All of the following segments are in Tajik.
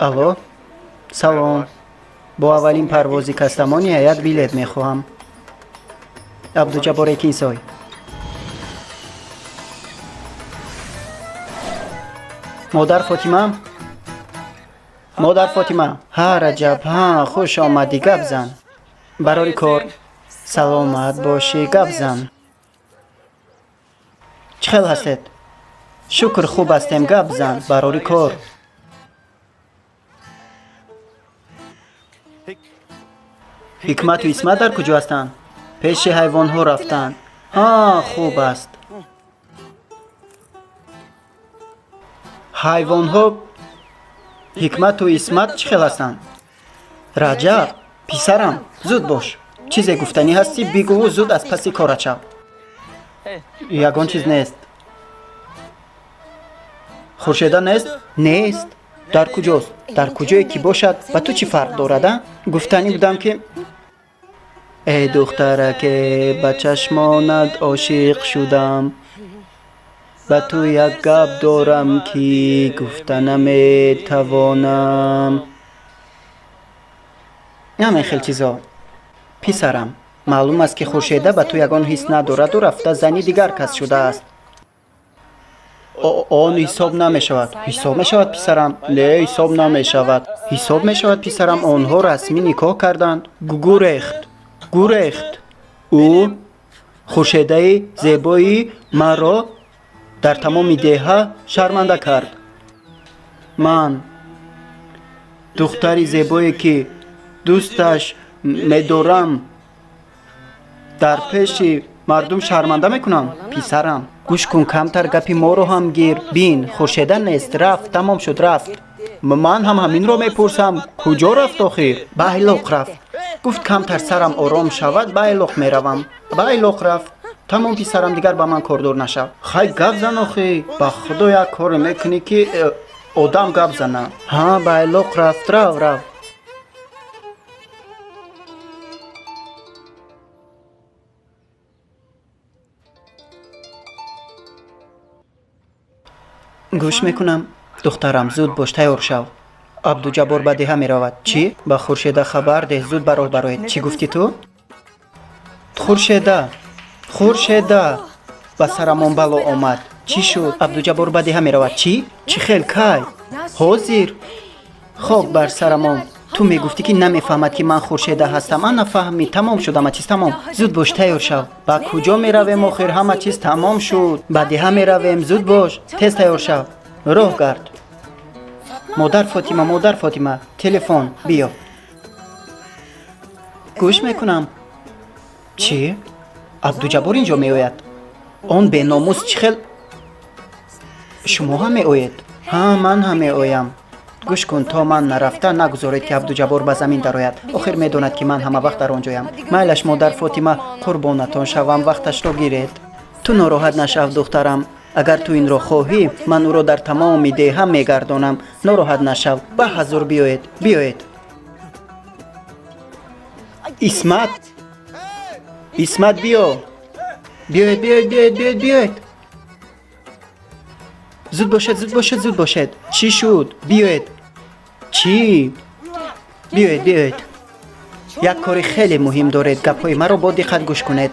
Алло, салом. Бо аввалин парвози Кастамония як билет мехоҳам. Абдуҷаббор Экинсой. Модар Фотима? Модар Фотима. Ҳа, Раҷаб, ҳа, хуш омадӣ, гап зан. Барори кор. Саломат бошӣ, гап зан. Чӣ хел ҳастед? Шукр, хуб ҳастем, гап зан. Барори кор. Ҳикмату Исмат дар куҷо ҳастанд? Пеши ҳайвонҳо рафтанд. Ҳа, хуб аст. Ҳайвонҳо Ҳикмату Исмат чӣ хел ҳастанд? Раҷаб, писарам, зуд бош. Чизе гуфтанӣ ҳастӣ, бигӯву зуд аз паси корат шав. Ягон чиз нест. Хуршеда нест? Нест. Дар куҷост? Дар куҷое ки бошад, ба ту чӣ фарқ дорад, а? Гуфтанӣ будам ки э духтараке, ба чашмонат ошиқ шудам. Ба ту як гап дорам, ки гуфта наметавонам. Ҳамин хел чизо. Писарам, маълум аст, ки Хуршеда ба ту ягон ҳис надораду рафта зани дигар кас шудааст. Он ҳисоб намешавад. Ҳисоб мешавад, писарам. Не, ҳисоб намешавад. Ҳисоб мешавад, писарам. Онҳо расмӣ никоҳ карданд. Гурехт, гурехт. Ӯ Хуршедаи зебои маро дар тамоми деҳа шарманда кард. Ман духтари зебое, ки дӯсташ медорам, дар пеши мардум шарманда мекунам? Писарам, гӯш кун, камтар гапи моро ҳам гир. Бин, Хуршеда нест, рафт, тамом шуд, рафт. Ман ҳам ҳаминро мепурсам, куҷо рафт охир? Ба айлоқ рафт. Гуфт, камтар сарам ором шавад, ба айлоқ меравам. Ба айлоқ рафт. Тамом, писарам, дигар ба ман кордор нашав. Хай, гап зан охи. Ба худо, як коре мекунӣ, ки одам гап зана. Ҳа, ба айлоқ рафт, рав, рав. Гӯш мекунам. Духтарам, зуд бош, тайёр шав. Абдуҷаббор ба деҳа меравад. Чӣ? Ба Хуршеда хабар деҳ, зуд ба роҳ бароед. Чӣ гуфтӣ ту? Хуршеда, Хуршеда, ба сарамон бало омад. Чӣ шуд? Абдуҷаббор ба деҳа меравад. Чӣ? Чӣ хел, кай? Ҳозир. Хок бар сарамон. Ту мегуфтӣ, ки намефаҳмад, ки ман Хуршеда ҳастам. Ана, фаҳмид. Тамом шуд, ҳама чиз тамом. Зуд бош, тайёр шав. Ба куҷо меравем охир? Ҳама чиз тамом шуд. Ба деҳа меравем, зуд бош, тез тайёр шав. Роҳ гард. Модар Фотима, модар Фотима, телефон, биё. Гӯш мекунам. Чӣ? Абдуҷаббор инҷо меояд? Он беномус чӣ хел? Шумо ҳам меоед? Ҳа, ман ҳам меоям. Гӯш кун, то ман нарафта нагузоред, ки Абдуҷаббор ба замин дарояд. Охир медонад, ки ман ҳама вақт дар он ҷоям. Майлаш, модар Фотима, қурбонатон шавам, вақташро гиред. Ту нороҳат нашав, духтарам. Агар ту инро хоҳӣ, ман ӯро дар тамоми деҳа мегардонам. Нороҳат нашав. Ба ҳазур биёед, биёед. Исмат, Исмат, биё. Биёед, биёед, биёед, биёед, биёед. Зуд бошед, зуд бошед, зуд бошед. Чӣ шуд? Биёед. Чӣ? Биёед, биёед. Як кори хеле муҳим доред. Гапҳои маро бо диққат гӯш кунед.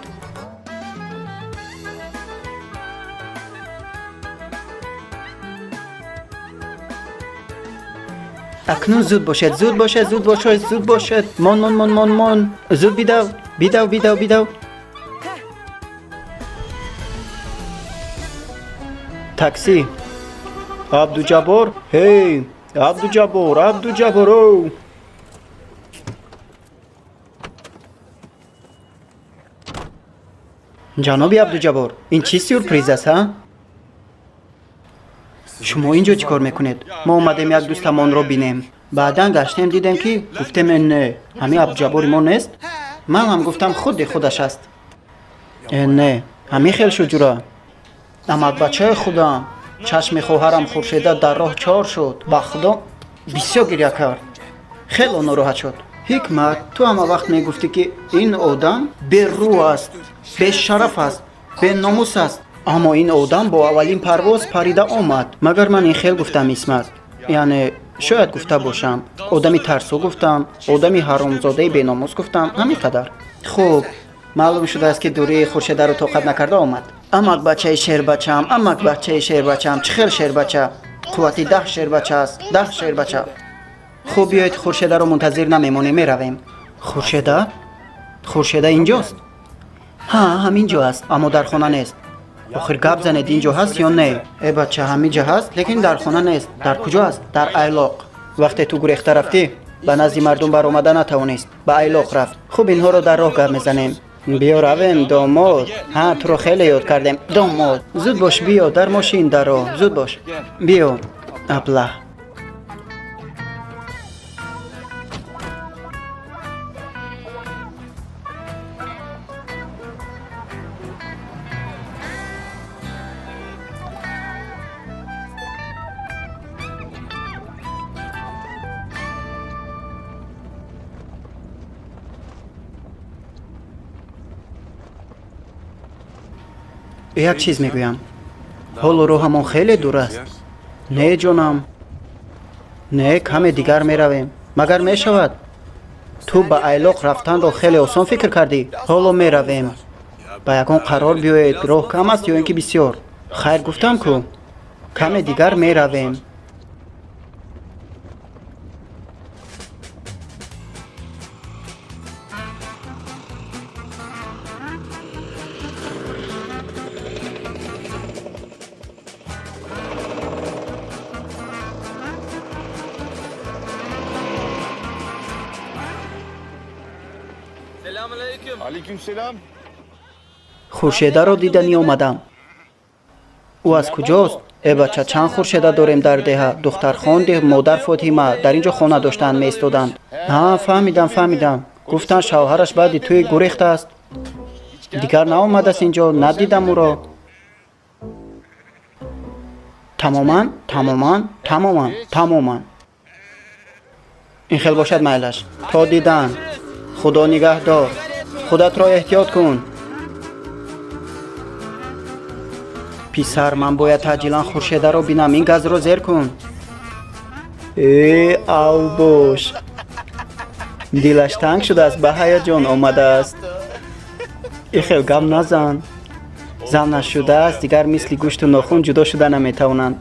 Акнун зуд бошед, зуд бошед, зуд бошед, зуд бошед. Мон, мон, мон, мон, мон. Зуд бидав, бидав, бидав, бидав. Такси. Абдуҷаббор, ҳей, Абдуҷаббор, Абдуҷаббор, оу. Ҷаноби Абдуҷаббор, ин чӣ сюрприз аст, ҳа? Шумо ин ҷо чӣ кор мекунед? Мо омадем як дӯстамонро бинем. Баъдан гаштем, дидем ки гуфтем не, ҳамин Абдуҷаббори мо нест. Ман ҳам гуфтам худи худаш аст. Не, ҳамин хел шуд ҷура. Амакбачаи худам, чашми хоҳарам Хуршеда дар роҳ чор шуд. Ба худо бисёр гиря кард. Хело нороҳат шуд. Ҳикмат, ту ҳама вақт мегуфтӣ ки ин одам беррӯ аст, бешараф аст, беномус аст. Аммо ин одам бо аввалин парвоз парида омад. Магар ман ин хел гуфтам, Исмат? Яъне шояд гуфта бошам. Одами тарсу гуфтам, одами ҳаромзодаи беномус гуфтам, ҳамин қадар. Хуб, маълум шудааст ки дурии Хуршедаро тоқат накарда омад. Амак бачаи шербачаам, амак бачаи шербачаам, чӣ хел шербача? Қуввати 10 шербача аст, 10 шербача. Хуб, биёед Хуршедаро мунтазир намемонем, меравем. Хуршеда? Хуршеда инҷост? Ҳа, ҳамин ҷо аст, аммо дар хона нест. Охир гап занед, ин ҷо ҳаст ё не? Э бача, ҳамин ҷо ҳаст, лекин дар хона нест. Дар куҷо аст? Дар Айлоқ. Вақте ту гурехта рафтӣ, ба назди мардум баромада натавонист, ба Айлоқ рафт. Хуб, инҳоро дар роҳ гап мезанем. Биё равем, домод. Ҳа, туро хеле ёд кардем, домод. Зуд бош, биё, дар мошин дар роҳ. Зуд бош, биё. Аблаҳ. Як чиз мегӯям. Ҳоло роҳамон хеле дур аст. Не, ҷонам. Не, каме дигар меравем. Магар мешавад? Ту ба Айлоқ рафтанро хеле осон фикр кардӣ. Ҳоло меравем. Ба ягон қарор биёед, роҳ кам аст ё ин ки бисёр? Хайр, гуфтам ку. Каме дигар меравем. Хуршедаро диданӣ омадам. Ӯ аз куҷост? Э бача, чанд хуршеда дорем дар деҳа? Духтархонди модар Фотима дар ин ҷо хона доштанд, меистоданд. Ҳа, фаҳмидам, фаҳмидам. Гуфтанд шавҳараш баъди тӯй гурехтааст. Дигар наомадааст ин ҷо, надидам ӯро. Тамоман, тамоман, тамоман, тамоман. Ин хел бошад майлаш. То дидан. Худо нигаҳдор. Худатро эҳтиёт кун. Писар, ман бояд таъҷилан Хуршедаро бинам. Ин газро зер кун. Э, авбош. Дилаш танг шудааст, ба ҳаяҷон омадааст. И хел гап назан. Зан нашудааст, дигар мисли гӯшту нохун ҷудо шуда наметавонанд.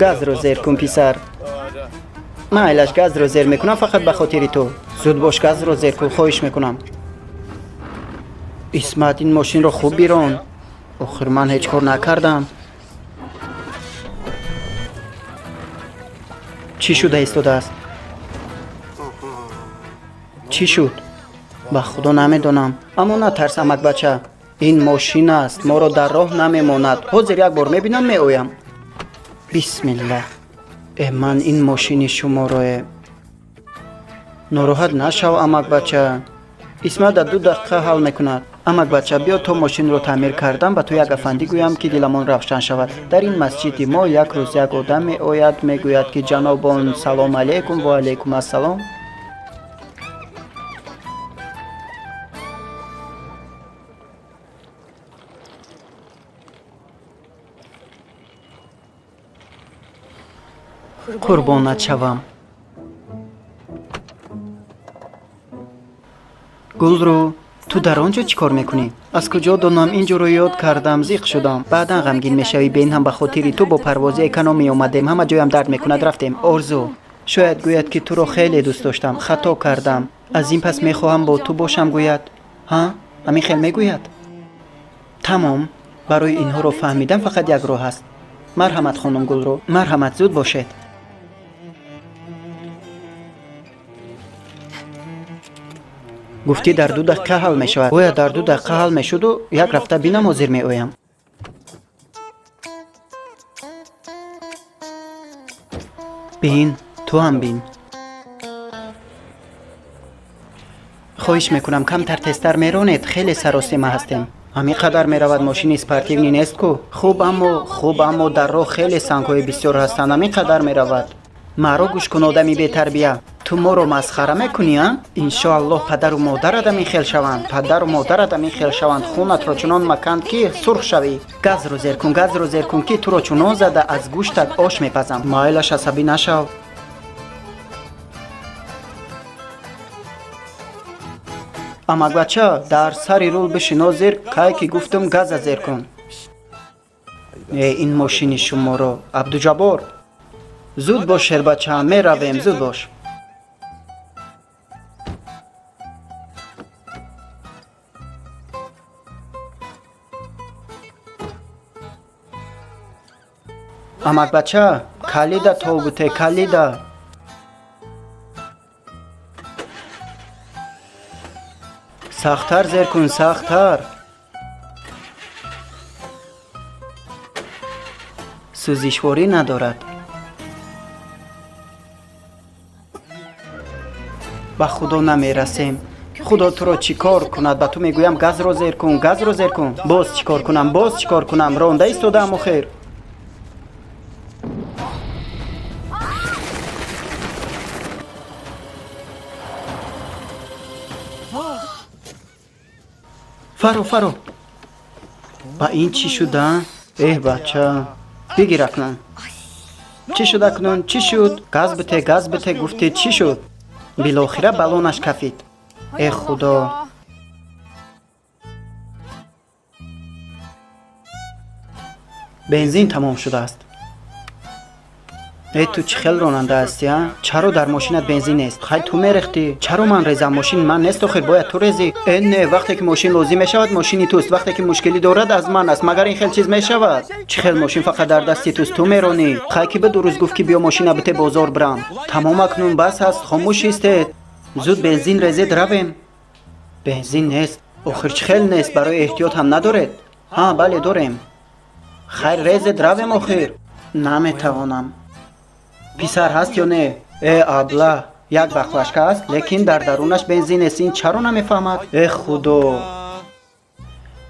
Газро зер кун, писар. Майлаш, газро зер мекунам фақат ба хотири ту. Зуд бош, газро зер кун, хоҳиш мекунам. Исмат, ин мошинро хуб бирон. Охир ман ҳеҷ кор накардам. Чӣ шуда истодааст? Чӣ шуд? Ба худо намедонам. Аммо натарс, амакбача. Ин мошин аст, моро дар роҳ намемонад. Ҳозир як бор мебинам, меоям. Бисмиллаҳ. Э, ман ин мошини шуморое. Нороҳат нашав, амакбача. Исмат дар 2 дақиқа ҳал мекунад. Амакбача, биё то мошинро таъмир кардам ба ту як афандӣ гӯям ки диламон равшан шавад. Дар ин масҷиди мо як рӯз як одам меояд, мегӯяд ки ҷанобон салом алейкум ва алейкум ассалом. Қурбонат шавам. Гулрӯ, ту дар он ҷо чӣ кор мекунӣ? Аз куҷо донам, ин ҷоро ёд кардам, зиқ шудам. Баъдан ғамгин мешавӣ. Бин ҳам ба хотири ту бо парвози экономӣ омадем. Ҳама ҷоям дард мекунад. Рафтем. Орзу, шояд гӯяд, ки туро хеле дӯст доштам, хато кардам, аз ин пас мехоҳам бо ту бошам, гӯяд. Ҳа, ҳамин хел мегӯяд. Тамом, барои инҳоро фаҳмидан фақат як роҳ аст. Марҳамат, хонум Гулрӯ, марҳамат, зуд бошед. Гуфтӣ дар 2 дақиқа ҳал мешавад. Бояд дар 2 дақиқа ҳал мешуду як рафта бинам, ҳозир меоям. Бин, ту ҳам бин. Хоҳиш мекунам, камтар тезтар меронед, хеле саросема ҳастем. Ҳамин қадар меравад, мошини спортивный нест ку. Хуб, аммо, хуб, аммо дар роҳ хеле сангҳои бисёр ҳастанд, ҳамин қадар меравад. Маро гӯш кун, одами бетарбия. Ту моро масхара мекунӣ, а? Иншоаллоҳ, падару модарат ҳамин хел шаванд, падару модарат ҳамин хел шаванд. Хунатро чунон маканд, ки сурх шавӣ. Газро зер кун, газро зер кун, ки туро чунон зада аз гӯштат ош мепазам. Майлаш, асабӣ нашав. Амакбача, дар сари рул бишино, зер кай ки гуфтум газа зер кун. Э, ин мошини шуморо. Абдуҷаббор, зуд бош, шербача, меравем, зуд бош. Амакбача, калида тобуте, калида. Сахттар зер кун, сахттар. Сӯзишворӣ надорад. Ба Худо намерасем. Худо туро чӣ кор кунад? Ба ту мегӯям, газро зер кун, газро зер кун. Боз чӣ кор кунам, боз чӣ кор кунам? Ронда истодаам охир. Фаро, фаро, ба ин чӣ шуда? Эҳ, бача, бигир акнун. Чӣ шуд акнун, чӣ шуд? Газ бите, газ бите гуфтед, чӣ шуд? Билохира баллонаш кафид. Э Худо, бензин тамом шудааст. Э, ту чӣ хел ронанда ҳастӣ, а? Чаро дар мошинат бензин нест? Хай, ту мерехтӣ. Чаро ман резам? Мошини ман нест охир, бояд ту резӣ. Э, не, вақте ки мошин лозим мешавад, мошини туст, вақте ки мушкилӣ дорад, аз ман аст. Магар ин хел чиз мешавад? Чӣ хел мошин фақат дар дасти туст, ту меронӣ? Хай, ки ду рӯз гуфт, ки биё мошина бите, бозор бирам. Тамом, акнун бас аст, хомӯш истед, зуд бензин резед, равем. Бензин нест охир. Чӣ хел нест? Барои эҳтиёт ҳам надоред? Ҳа, бале, дорем. Хайр, резед, равем охир. Наметавонам. Писар ҳаст ё не? Э, абла, як баклажка аст, лекин дар дарунаш бензин нест. Ин чаро намефаҳмад? Э Худо,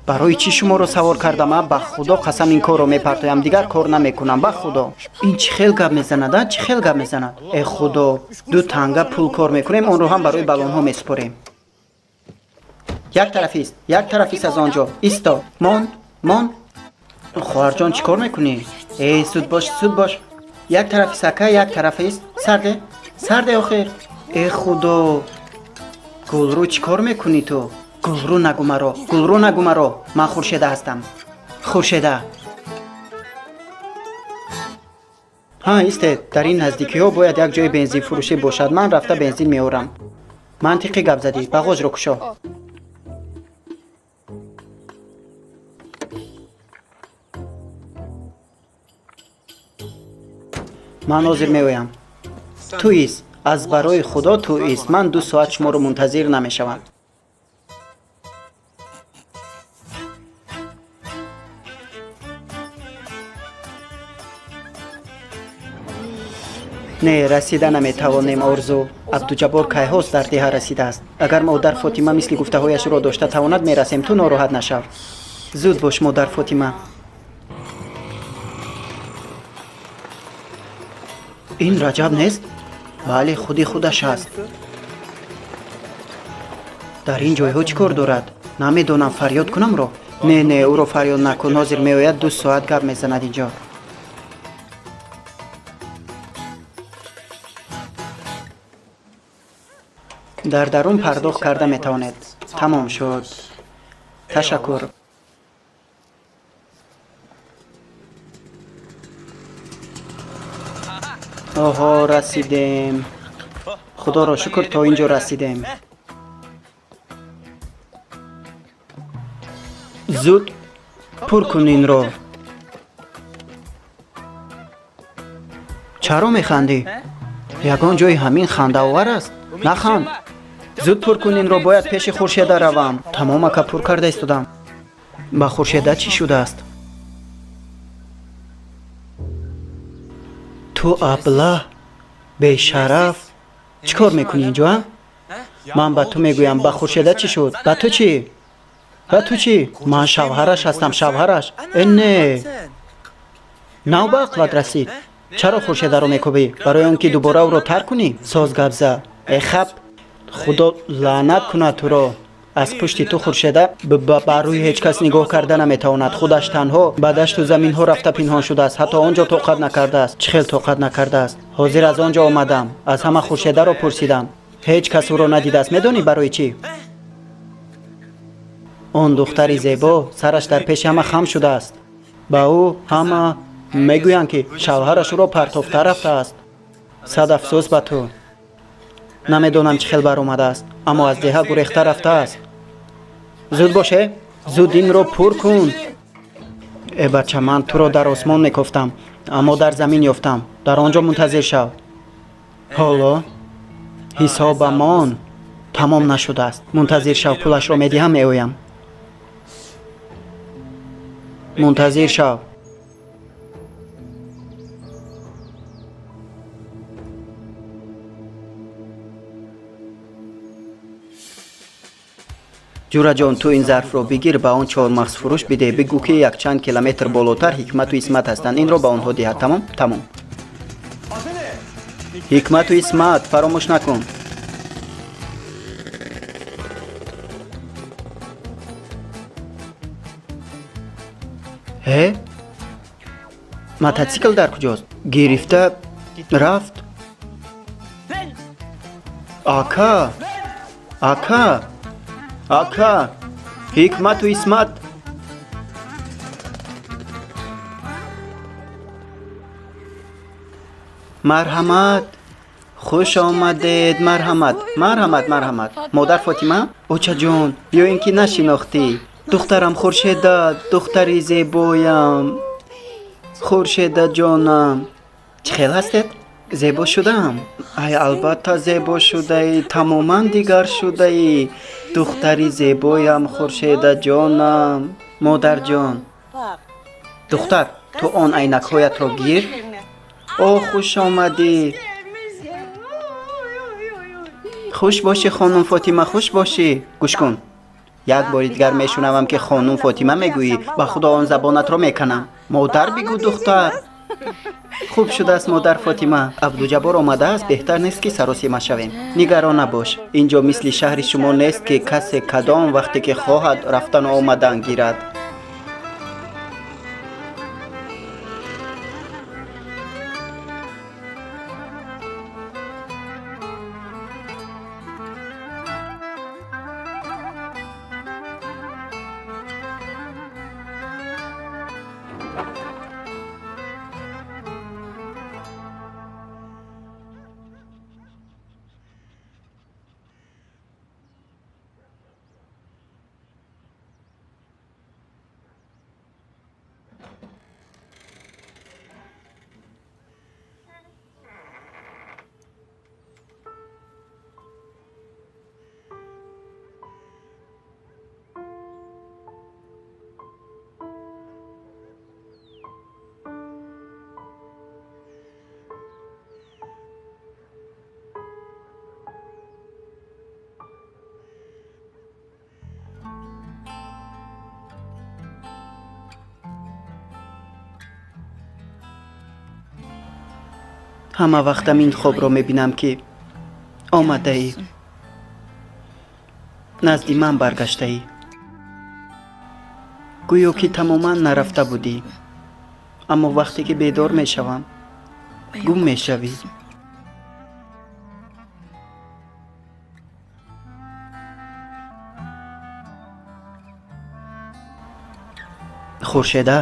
барои чӣ шуморо савор кардам, а? Ба Худо қасам, ин корро мепартоям, дигар кор намекунам, ба Худо. Ин чӣ хел гап мезанад, а? Чӣ хел гап мезанад? Э Худо, 2 танга пул кор мекунем, онро ҳам барои баллонҳо месупорем. Як тарафист, як тарафист, аз он ҷо исто. Мон, мон. Хоҳарҷон, чӣ кор мекунӣ? Э, зуд бош, зуд бош. Як тарафист, ака, як тарафист. Сарде, сарде охир. Э Худо, Гулрӯ, чӣ кор мекунӣ ту? Гулрӯ нагӯ маро, Гулрӯ нагӯ маро, ман Хуршеда ҳастам, Хуршеда. Ҳа, истед, дар ин наздикиҳо бояд як ҷои бензинфурӯшӣ бошад, ман рафта бензин меорам. Мантиқӣ гап задӣ, бағоҷро кушо. Ман ҳозир меоям. Ту ис, аз барои Худо ту ис, ман 2 соат шуморо мунтазир намешавам. Не, расида наметавонем, Орзу. Абдуҷаббор кайҳост дар деҳа расидааст. Агар модар Фотима мисли гуфтаҳояшро дошта тавонад, мерасем, ту нороҳат нашав. Зуд бош, модар Фотима. Ин Раҷаб нест? Бале, худи худаш аст. Дар ин ҷойҳо чӣ кор дорад? Намедонам, фарёд кунамро? Не, не, ӯро фарёд накун, ҳозир меояд, 2 соат гап мезанад инҷо. Дар дарун пардохт карда метавонед. Тамом шуд. Ташаккур. Оҳо, расидем. Худоро шукр, то ин ҷо расидем. Зуд пур кун инро. Чаро механдӣ? Ягон ҷои ҳамин хандаовар аст? Наханд. Зуд пур кун инро, бояд пеши Хуршеда равам. Тамом ака, пур карда истодам. Ба Хуршеда чӣ шудааст? Ту аблаҳ, бешараф, чӣ кор мекунӣ инҷо, а? Ман ба ту мегӯям, ба Хуршеда чӣ шуд? Ба ту чӣ? Ба ту чӣ? Ман шавҳараш ҳастам, шавҳараш. Э не, нав ба ақлат расид. Чаро Хуршедаро мекӯбӣ? Барои он ки дубора ӯро тарк кунӣ? Соз гап за. Э хаб, худо лаънат кунад туро. Аз пушти ту Хуршеда ба рӯи ҳеҷ кас нигоҳ карда наметавонад. Худаш танҳо ба дашту заминҳо рафта пинҳон шудааст. Ҳатто он ҷо тоқат накардааст. Чӣ хел тоқат накардааст? Ҳозир аз он ҷо омадам. Аз ҳама Хуршедаро пурсидам. Ҳеҷ кас ӯро надидааст. Медонӣ барои чӣ? Он духтари зебо сараш дар пеши ҳама хам шудааст. Ба ӯ ҳама мегӯянд, ки шавҳараш ӯро партофта рафтааст. Сад афсӯс ба ту. Намедонам чӣ хел баромадааст, аммо аз деҳа гурехта рафтааст. Зуд боше, зуд инро пур кун. Э бача, ман туро дар осмон мекофтам, аммо дар замин ёфтам. Дар он ҷо мунтазир шав. Ҳоло ҳисобамон тамом нашудааст. Мунтазир шав, пулашро медиҳам, меоям. Мунтазир шав. Ҷураҷон, ту ин зарфро бигир, ба он чормағзфурӯш бидеҳ. Бигӯ, ки якчанд километр болотар Ҳикмату Исмат ҳастанд. Инро ба онҳо диҳад. Тамом? Тамом. Ҳикмату Исмат, фаромӯш накун. Э, мототсикл дар куҷост? Гирифта рафт. Ака, ака, ака, Ҳикмату Исмат. Марҳамат, хуш омадед. Марҳамат, марҳамат, марҳамат. Модар Фотима? Очаҷон, ё ин ки нашинохтӣ? Духтарам Хуршеда, духтари зебоям. Хуршеда ҷонам, чӣ хел ҳастед? Зебо шудаам? Ай, албатта зебо шудаӣ, тамоман дигар шудаӣ. Духтари зебоям, Хуршеда ҷонам. Модарҷон. Духтар, ту он айнакҳоятро гир. О, хуш омадӣ. Хуш бошӣ, хонум Фотима, хуш бошӣ. Гӯш кун, як бори дигар мешунавам, ки хонум Фотима мегӯӣ, ба худо он забонатро меканам. Модар бигӯ, духтар. Хуб шудааст, модар Фотима. Абдуҷаббор омадааст, беҳтар нест, ки саросима шавем. Нигарон набош, ин ҷо мисли шаҳри шумо нест, ки касе кадом вақте ки хоҳад рафтану омадан гирад. Ҳама вақтам ин хобро мебинам, ки омадаӣ, назди ман баргаштаӣ, гӯё ки тамоман нарафта будӣ. Аммо вақте ки бедор мешавам, гум мешавӣ. Хуршеда,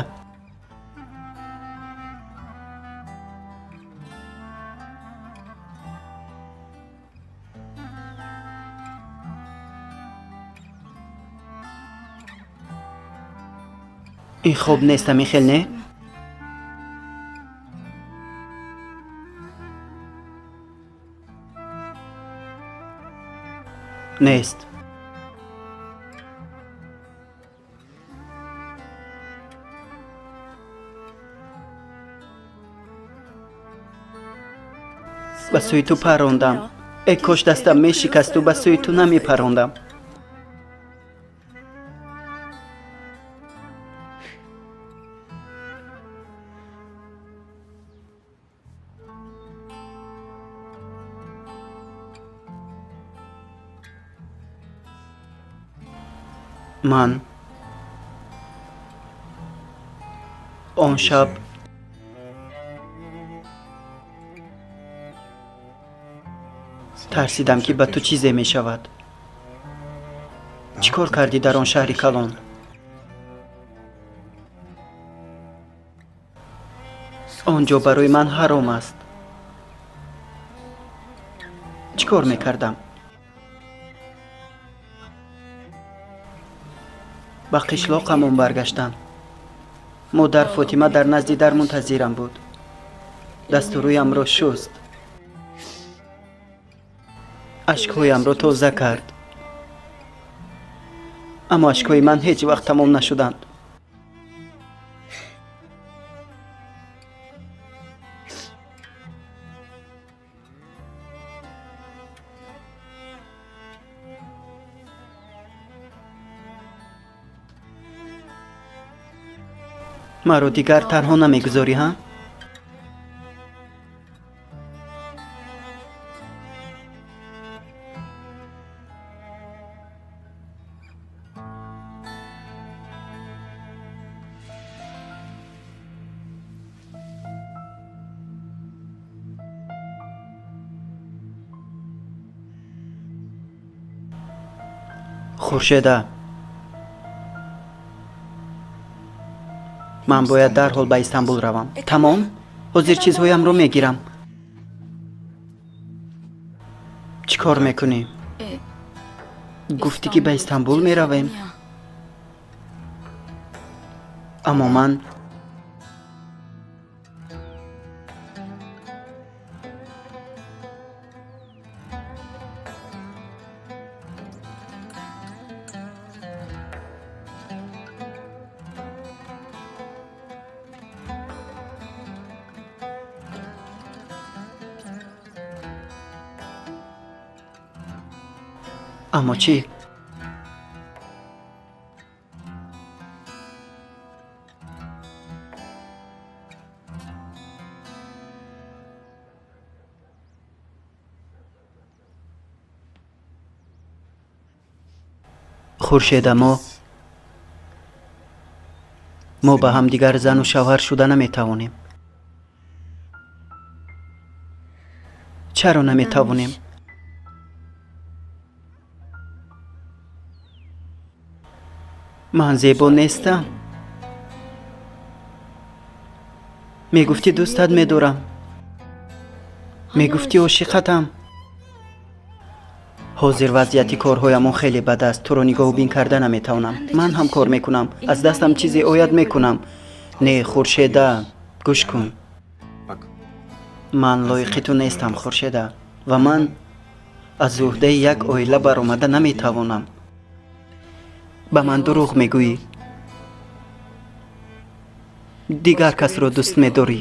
ин хоб нест, ҳамин хел не? Нест. Ба сӯи ту парондам. Э кош дастам мешикасту ба сӯи ту намепарондам. Ман он шаб тарсидам, ки ба ту чизе мешавад. Чӣ кор кардӣ дар он шаҳри калон? Он ҷо барои ман ҳаром аст. Чӣ кор мекардам? Ба қишлоқамон баргаштам. Модар Фотима дар назди дар мунтазирам буд. Дасту рӯямро шуст, ашкҳоямро тоза кард. Аммо ашкҳои ман ҳеҷ вақт тамом нашуданд. Маро дигар танҳо намегузорӣ, ҳа? Хуршеда, ман бояд дарҳол ба Истанбул равам. Тамом, ҳозир чизҳоямро мегирам. Чӣ кор мекунӣ? Гуфтӣ, ки ба Истанбул меравем. Аммо ман аммо чӣ? Хуршеда, мо ба ҳамдигар зану шавҳар шуда наметавонем. Чаро наметавонем? Ман зебо нестам. Мегуфтӣ дӯстат медорам. Мегуфтӣ ошиқатам. Ҳозир вазъияти корҳоямон хеле бад аст. Туро нигоҳубин карда наметавонам. Ман ҳам кор мекунам. Аз дастам чизе ояд мекунам. Не, Хуршеда, гӯш кун. Ман лоиқи ту нестам, Хуршеда, ва ман аз уҳдаи як оила баромада наметавонам. Ба ман дурӯғ мегӯӣ. Дигар касро дӯст медорӣ.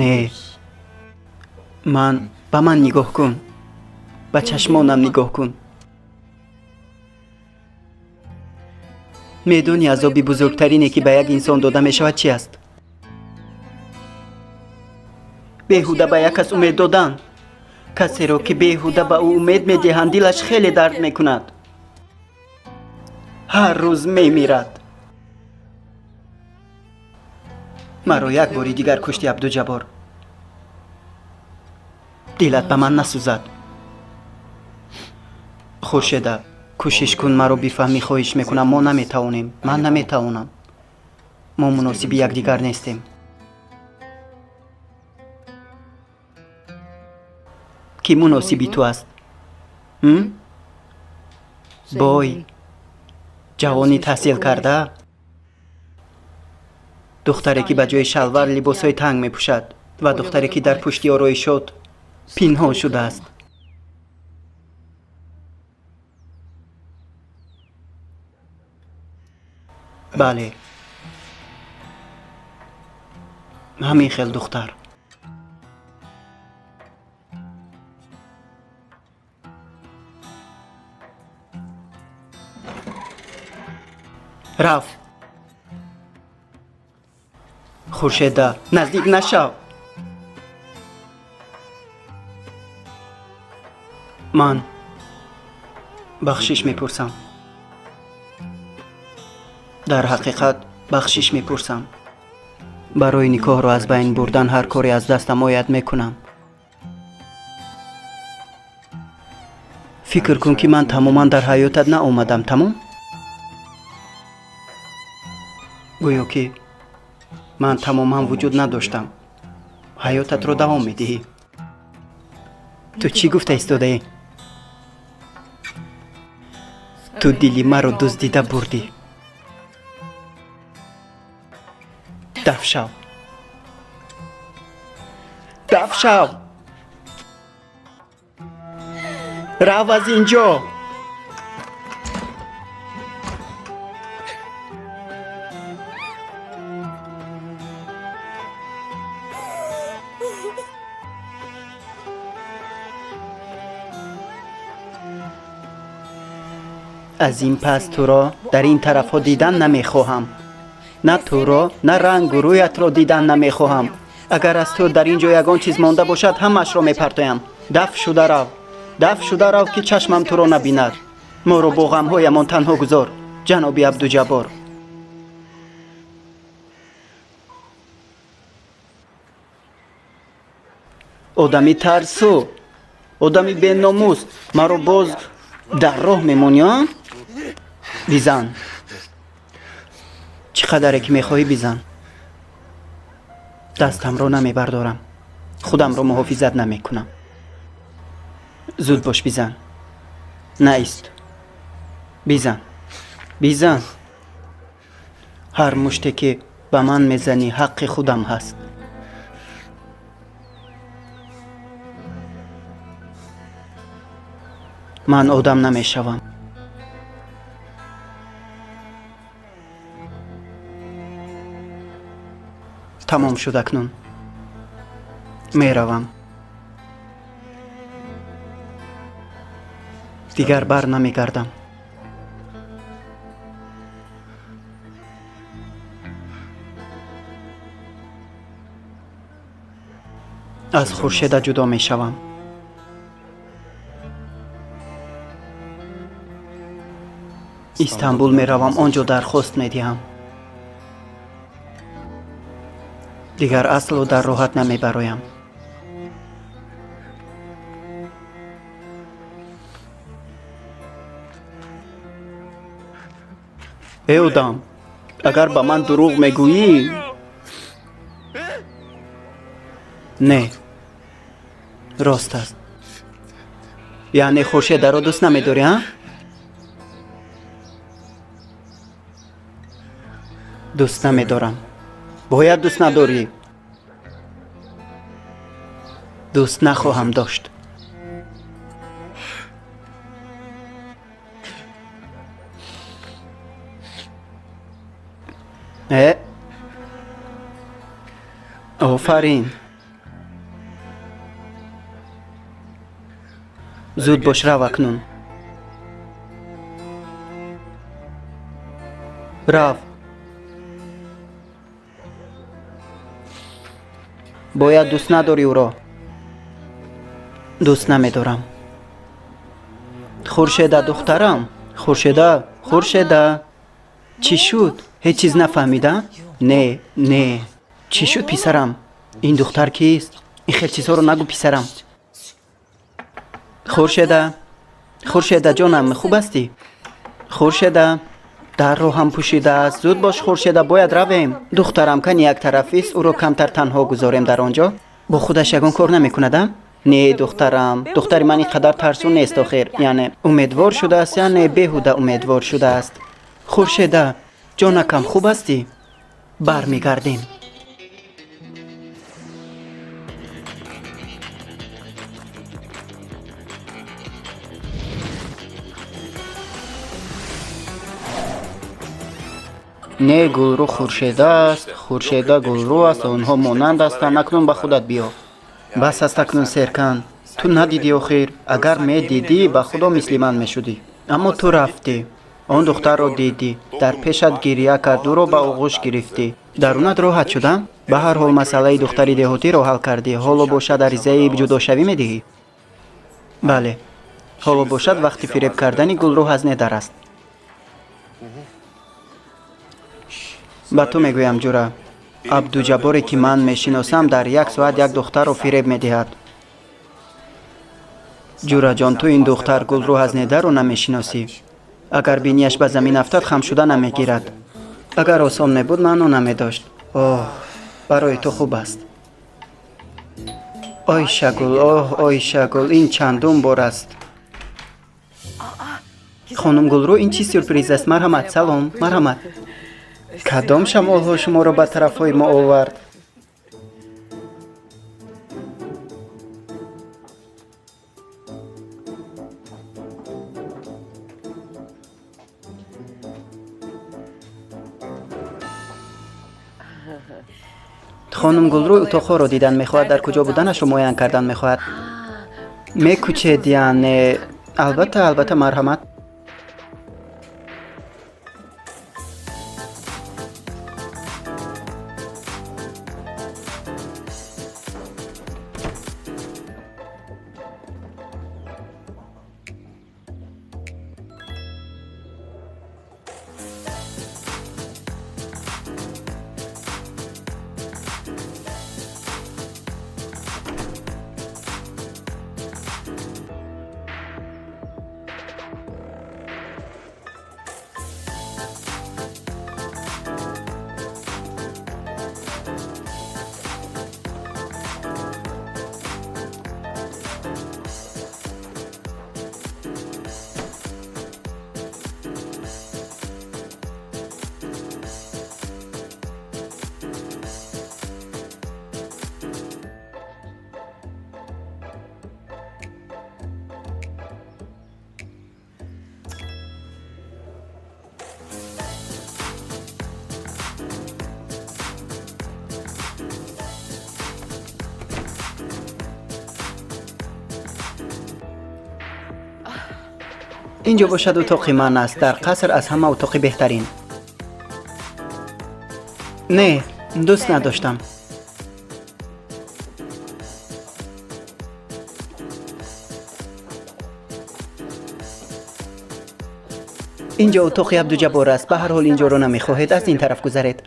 Не, ман ба ман нигоҳ кун. Ба чашмонам нигоҳ кун. Медонӣ азоби бузургтарине, ки ба як инсон дода мешавад, чи аст? Беҳуда ба як кас умед додан. Касеро, ки беҳуда ба ӯ умед медиҳанд, дилаш хеле дард мекунад. Ҳар рӯз мемирад. Маро як бори дигар кушти, Абдуҷаббор. Дилат ба ман насӯзад. Хуршеда, кӯшиш кун маро бифаҳмӣ, хоҳиш мекунам. Мо наметавонем. Ман наметавонам. Мо муносиби якдигар нестем. Кӣ муносиби ту аст? Бой, ҷавони таҳсил карда, духтаре ки ба ҷои шалвар либосҳои танг мепӯшад ва духтаре ки дар пушти ороишот пинҳон шудааст. Бале, ҳамин хел духтар. Рафт. Хуршеда, наздик нашав. Ман бахшиш мепурсам. Дар ҳақиқат бахшиш мепурсам. Барои никоҳро аз байн бурдан ҳар коре аз дастам ояд мекунам. Фикр кун ки ман тамоман дар ҳаётат наомадам, тамом? Гӯё ки ман тамоман вуҷуд надоштам. Ҳаётатро давом медиҳӣ. Ту чӣ гуфта истодаӣ? Ту дили маро дуздида бурдӣ. Даф шав. Даф шав. Рав аз ин ҷо. Аз ин пас туро дар ин тарафҳо дидан намехоҳам. На туро, на рангу рӯятро дидан намехоҳам. Агар аз ту дар ин ҷо ягон чиз монда бошад, ҳамаашро мепартоям. Даф шуда рав. Даф шуда рав, ки чашмам туро набинад. Моро бо ғамҳоямон танҳо гузор, ҷаноби Абдуҷаббор. Одами тарсу, одами беномус, маро боз дар роҳ мемонӣ, а? Бизан. Чӣ қадаре ки мехоҳӣ бизан. Дастамро намебардорам. Худамро муҳофизат намекунам. Зуд бош, бизан. Наист. Бизан. Бизан. Ҳар муште ки ба ман мезанӣ ҳаққи худам ҳаст. Ман одам намешавам. Тамом шуд акнун. Меравам. Дигар бар намегардам. Аз Хуршеда ҷудо мешавам. Истанбул меравам, он ҷо дархост медиҳам. Дигар асло дар роҳат намебароям. Э одам, агар ба ман дурӯғ мегӯӣ... Не, рост аст. Яъне Хуршедаро дӯст намедорӣ, а? Дӯст намедорам. Бояд дӯст надорӣ. Дӯст нахоҳам дошт. Э? Офарин. Зуд бош, рав акнун. Рав. Бояд дӯст надорӣ ӯро. Дӯст намедорам. Хуршеда, духтарам. Хуршеда, Хуршеда. Чӣ шуд? Ҳеҷ чиз нафаҳмида? Не, не. Чӣ шуд, писарам? Ин духтар кист? Ин хел чизҳоро нагӯ, писарам. Хуршеда, Хуршеда ҷонам, хуб ҳастӣ? Хуршеда, Дарро ҳам пӯшидааст. Зуд бош, Хуршеда, бояд равем. Духтарам кани як тарафист, ӯро камтар танҳо гузорем дар он ҷо. Бо худаш ягон кор намекунада? Не, духтарам, духтари ман ин қадар тарсу нест охир. Яъне умедвор шудааст, яъне беҳуда умедвор шудааст. Хуршеда, ҷонакам, хуб ҳастӣ? Бармегардем. Не, Гулрӯ Хуршеда аст, Хуршеда Гулрӯ аст, онҳо монанд ҳастанд. Акнун ба худат биё. Бас аст акнун, Серкан. Ту надидӣ охир. Агар медидӣ, ба худо мисли ман мешудӣ. Аммо ту рафтӣ. Он духтарро дидӣ. Дар пешат гирья кард, ӯро ба оғӯш гирифтӣ. Дарунат роҳат шудам? Ба ҳар ҳол масъалаи духтари деҳотиро ҳал кардӣ. Ҳоло бошад аризаи ҷудошавӣ медиҳӣ? Бале. Ҳоло бошад вақти фиреб кардани Гулрӯ аз Недар аст. Ба ту мегӯям, ҷура, Абдуҷаборе ки ман мешиносам, дар як соат як духтарро фиреб медиҳад. Ҷураҷон, ту ин духтар Гулрӯ аз Недарро намешиносӣ. Агар бинияш ба замин афтад, хам шуда намегирад. Агар осон мебуд, маъно намедошт. Оҳ, барои ту хуб аст. Ойшагул, оҳ, Ойшагул, ин чандум бор аст. Хонум Гулрӯ, ин чӣ сюрприз аст? Марҳамат, салом, марҳамат. Кадом шамолҳо шуморо ба тарафҳои мо овард? Хонум Гулрӯ утоқҳоро дидан мехоҳад, дар куҷо буданашро муайян кардан мехоҳад. Мекӯчед, яъне? Албатта, албатта, марҳамат. Инҷо бошад утоқи ман аст. Дар қаср аз ҳама утоқи беҳтарин. Не, дӯст надоштам. Инҷо утоқи Абдуҷаббор аст. Ба ҳар ҳол инҷоро намехоҳед, аз ин тараф гузаред.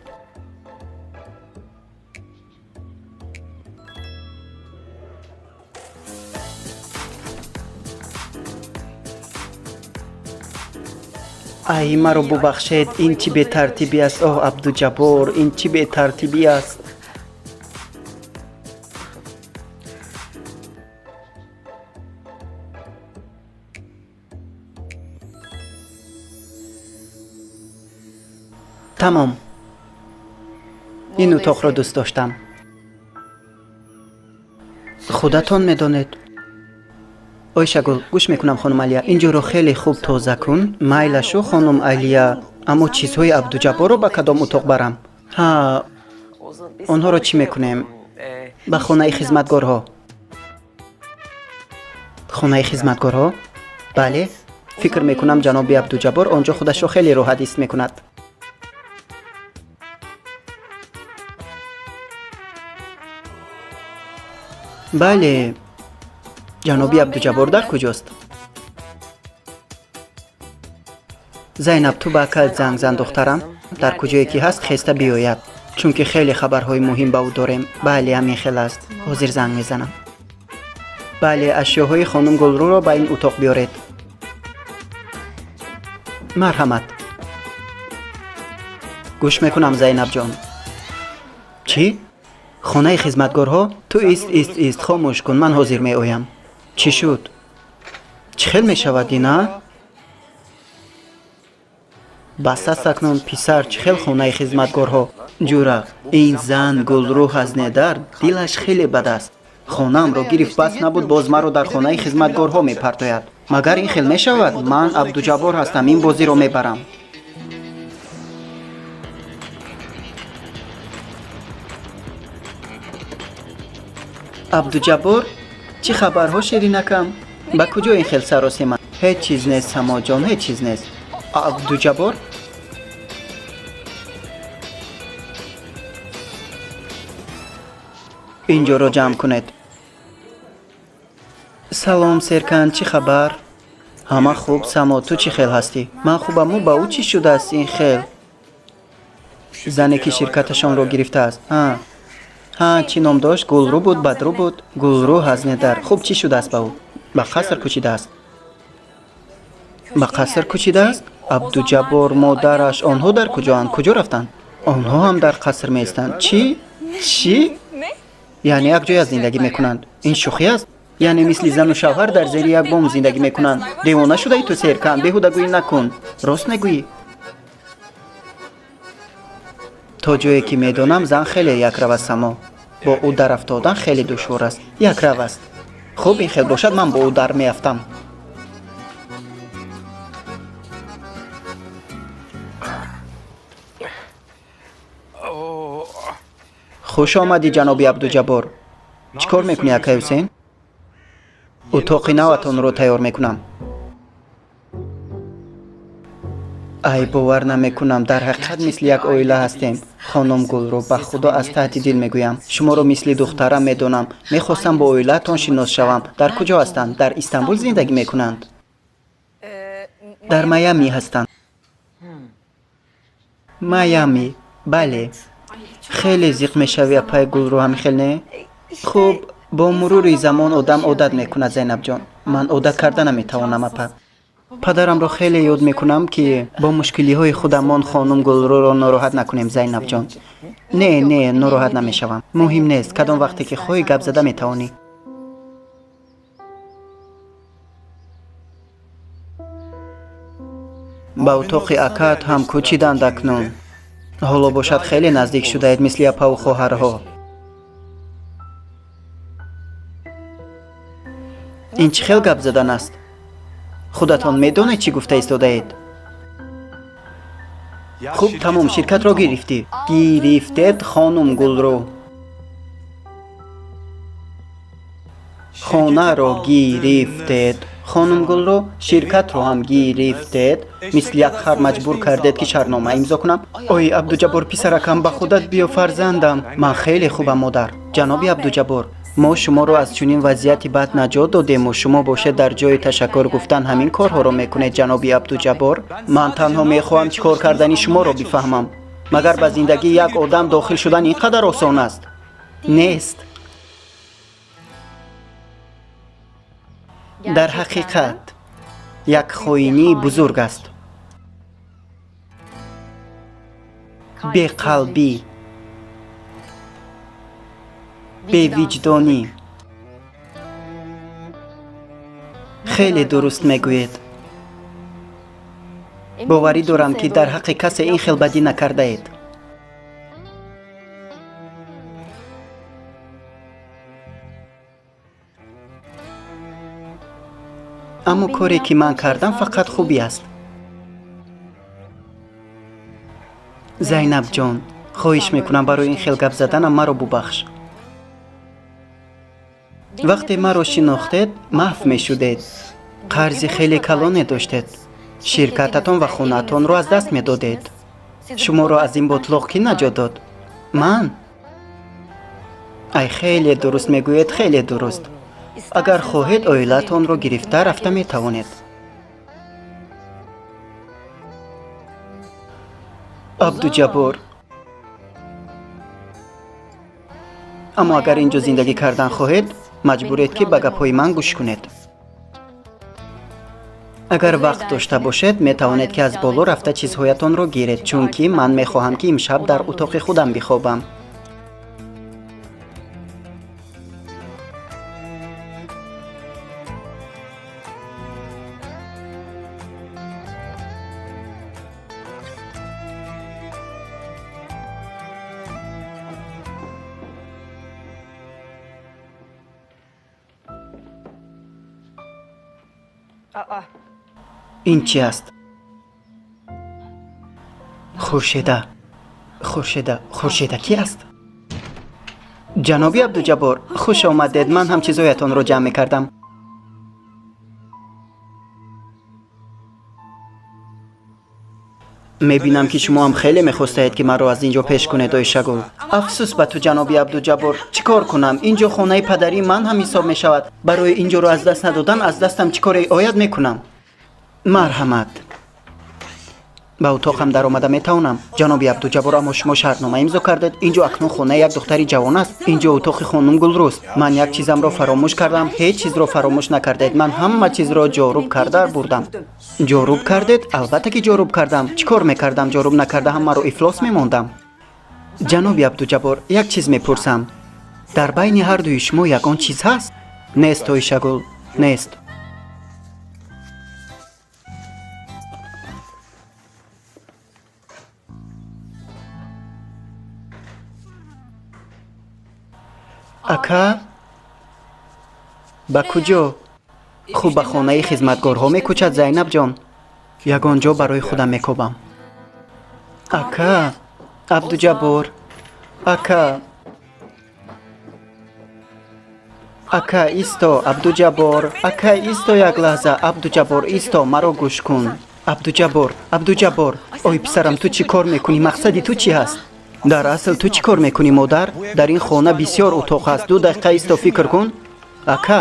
Ай, маро бубахшед, ин чӣ бетартибӣ аст? Оҳ, Абдуҷаббор, ин чӣ бетартибӣ аст? Тамом. Ин утоқро дӯст доштам. Худатон медонед. Ойшагул, гӯш мекунам, хонум Алия. Инҷоро хеле хуб тоза кун. Майлашу, хонум Алия, аммо чизҳои Абдуҷабборро ба кадом утоқ барам? Ҳа, онҳоро чӣ мекунем? Ба хонаи хизматгорҳо. Хонаи хизматгорҳо? Бале, фикр мекунам ҷаноби Абдуҷаббор он ҷо худашро хеле роҳат ҳис мекунад. Бале, ҷаноби Абдуҷаббор дар куҷост? Зайнаб, ту ба акал занг зан, духтарам. Дар куҷое ки ҳаст, хеста биёяд, чунки хеле хабарҳои муҳим ба ӯ дорем. Бале, ҳамин хел аст. Ҳозир занг мезанам. Бале, ашёҳои хонум Гулрӯро ба ин утоқ биёред. Марҳамат. Гӯш мекунам, Зайнабҷон. Чӣ? Хонаи хизматгорҳо? Ту ист, ист, ист, хомӯш кун, ман ҳозир меоям. Чӣ шуд? Чӣ хел мешавад ина? Бас аст акнун, писар, чӣ хел хонаи хизматгорҳо? Ҷура, ин зан Гулрӯҳ аз недар дилаш хеле бад аст. Хонаамро гирифт, бас набуд, боз маро дар хонаи хизматгорҳо мепартояд. Магар ин хел мешавад? Ман Абдуҷаббор ҳастам, ин бозиро мебарам. Абдуҷаббор, чӣ хабарҳо, ширинакам? Ба куҷо ин хел саросема? Ҳеҷ чиз нест, Самоҷон, ҳеҷ чиз нест. Абдуҷаббор? Инҷоро ҷамъ кунед. Салом, Серкан, чӣ хабар? Ҳама хуб, Само, ту чӣ хел ҳастӣ? Ман хубаму ба ӯ чӣ шудааст ин хел? Зане ки ширкаташонро гирифтааст. Ҳа. Ҳа, чӣ ном дошт? Гулрӯ буд, Бадрӯ буд? Гулрӯ Ҳазнедар. Хуб, чӣ шудааст ба ӯ? Ба қаср кӯчидааст. Ба қаср кӯчидааст? Абдуҷаббор, модараш, онҳо дар куҷоанд? Куҷо рафтанд? Онҳо ҳам дар қаср меистанд. Чӣ? Чӣ? Яъне як ҷоя зиндагӣ мекунанд. Ин шӯхӣ аст? Яъне мисли зану шавҳар дар зери як бом зиндагӣ мекунанд. Девона шудаи ту, Серкан, беҳудагӯӣ накун. Рост мегӯӣ? То ҷое ки медонам, зан хеле якрав аст, Само. Бо ӯ дар афтодан хеле душвор аст. Якрав аст. Хуб, ин хел бошад, ман бо ӯ дар меафтам. Хуш омадӣ, ҷаноби Абдуҷаббор. Чӣ кор мекунӣ, акай Ҳусейн? Утоқи наватонро тайёр мекунам. Ай, бовар намекунам, дар ҳақиқат мисли як оила ҳастем. Хонум Гулрӯ, ба худо аз таҳти дил мегӯям. Шуморо мисли духтарам медонам. Мехостам бо оилаатон шинос шавам. Дар куҷо ҳастанд? Дар Истанбул зиндагӣ мекунанд? Дар Майами ҳастанд. Майами, бале. Хеле зиқ мешавӣ, апай Гулрӯ, ҳамин хел не? Хуб, бо мурури замон одам одат мекунад, Зайнабҷон. Ман одат карда наметавонам, апа. Падарамро хеле ёд мекунам, ки бо мушкилиҳои худамон хонум Гулрӯро нороҳат накунем, Зайнабҷон. Не, не, нороҳат намешавам. Муҳим нест, кадом вақте ки хоҳӣ гап зада метавонӣ. Ба утоқи акаат ҳам кӯчиданд акнун. Ҳоло бошад хеле наздик шудаед, мисли апаву хоҳарҳо. Ин чӣ хел гап задан аст? Худатон медонед, чӣ гуфта истодаед? Хуб, тамом, ширкатро гирифтӣ. Гирифтед, хонум Гулрӯ. Хонаро гирифтед, хонум Гулрӯ, ширкатро ҳам гирифтед. Мисли як хар маҷбур кардед, ки шартнома имзо кунам. Ой, Абдуҷаббор, писаракам, ба худат биё, фарзандам. Ман хеле хубам, модар. Ҷаноби Абдуҷаббор, мо шуморо аз чунин вазъияти бад наҷот додему шумо бошед дар ҷои ташаккур гуфтан ҳамин корҳоро мекунед, ҷаноби Абдуҷаббор. Ман танҳо мехоҳам чӣ кор кардани шуморо бифаҳмам. Магар ба зиндагии як одам дохил шудан ин қадар осон аст? Нест. Дар ҳақиқат як хоинии бузург аст. Беқалбӣ, бевиҷдонӣ. Хеле дуруст мегӯед. Боварӣ дорам, ки дар ҳаққи касе ин хел бадӣ накардаед. Аммо коре ки ман кардам фақат хубӣ аст. Зайнабҷон, хоҳиш мекунам, барои ин хел гап заданам маро бубахш. Вақте маро шинохтед, маҳв мешудед. Қарзи хеле калоне доштед. Ширкататон ва хонаатонро аз даст медодед. Шуморо аз ин ботлоқ кӣ наҷот дод? Ман? Ай, хеле дуруст мегӯед, хеле дуруст. Агар хоҳед, оилаатонро гирифта рафта метавонед. Абдуҷаббор, аммо агар ин ҷо зиндагӣ кардан хоҳед, маҷбуред, ки ба гапҳои ман гӯш кунед. Агар вақт дошта бошед, метавонед ки аз боло рафта чизҳоятонро гиред, чунки ман мехоҳам ки имшаб дар утоқи худам бихобам. Ин чи аст? Хуршеда. Хуршеда. Хуршеда ки аст? Ҷаноби Абдуҷаббор, хуш омадед. Ман ҳам чизҳоятонро ҷамъ мекардам. Мебинам ки шумо ҳам хеле мехостаед ки маро аз ин ҷо пеш кунед, Ойшагул. Афсӯс ба ту, ҷаноби Абдуҷаббор. Чӣ кор кунам? Ин ҷо хонаи падарии ман ҳам ҳисоб мешавад. Барои ин ҷоро аз даст надодан аз дастам чӣ коре ояд мекунам. Марҳамат. Ба утоқам даромада метавонам, ҷаноби Абдуҷаббор, аммо шумо шартнома имзо кардед. Ин ҷо акнун хонаи як духтари ҷавон аст. Ин ҷо утоқи хонум Гулрӯз. Ман як чизамро фаромӯш кардам. Ҳеҷ чизро фаромӯш накардед. Ман ҳама чизро ҷоруб карда бурдам. Ҷоруб кардед? Албатта ки ҷоруб кардам. Чӣ кор мекардам? Ҷоруб накарда ҳамаро ифлос мемондам. Ҷаноби Абдуҷаббор, як чиз мепурсам. Дар байни ҳар дуи шумо ягон чиз ҳаст? Нест, Ойшагул, нест. Ака, ба куҷо? Хуб, ба хонаи хизматгорҳо мекӯчад, Зайнабҷон. Ягон ҷо барои худам мекобам. Ака, Абдуҷаббор, ака, ака, исто, Абдуҷаббор, ака, исто як лаҳза. Абдуҷаббор, исто, маро гӯш кун. Абдуҷаббор, Абдуҷаббор, ой писарам, ту чӣ кор мекунӣ? Мақсади ту чӣ ҳаст? Дар асл ту чӣ кор мекунӣ, модар? Дар ин хона бисёр утоқ ҳаст. 2 дақиқа исто, фикр кун. Ака,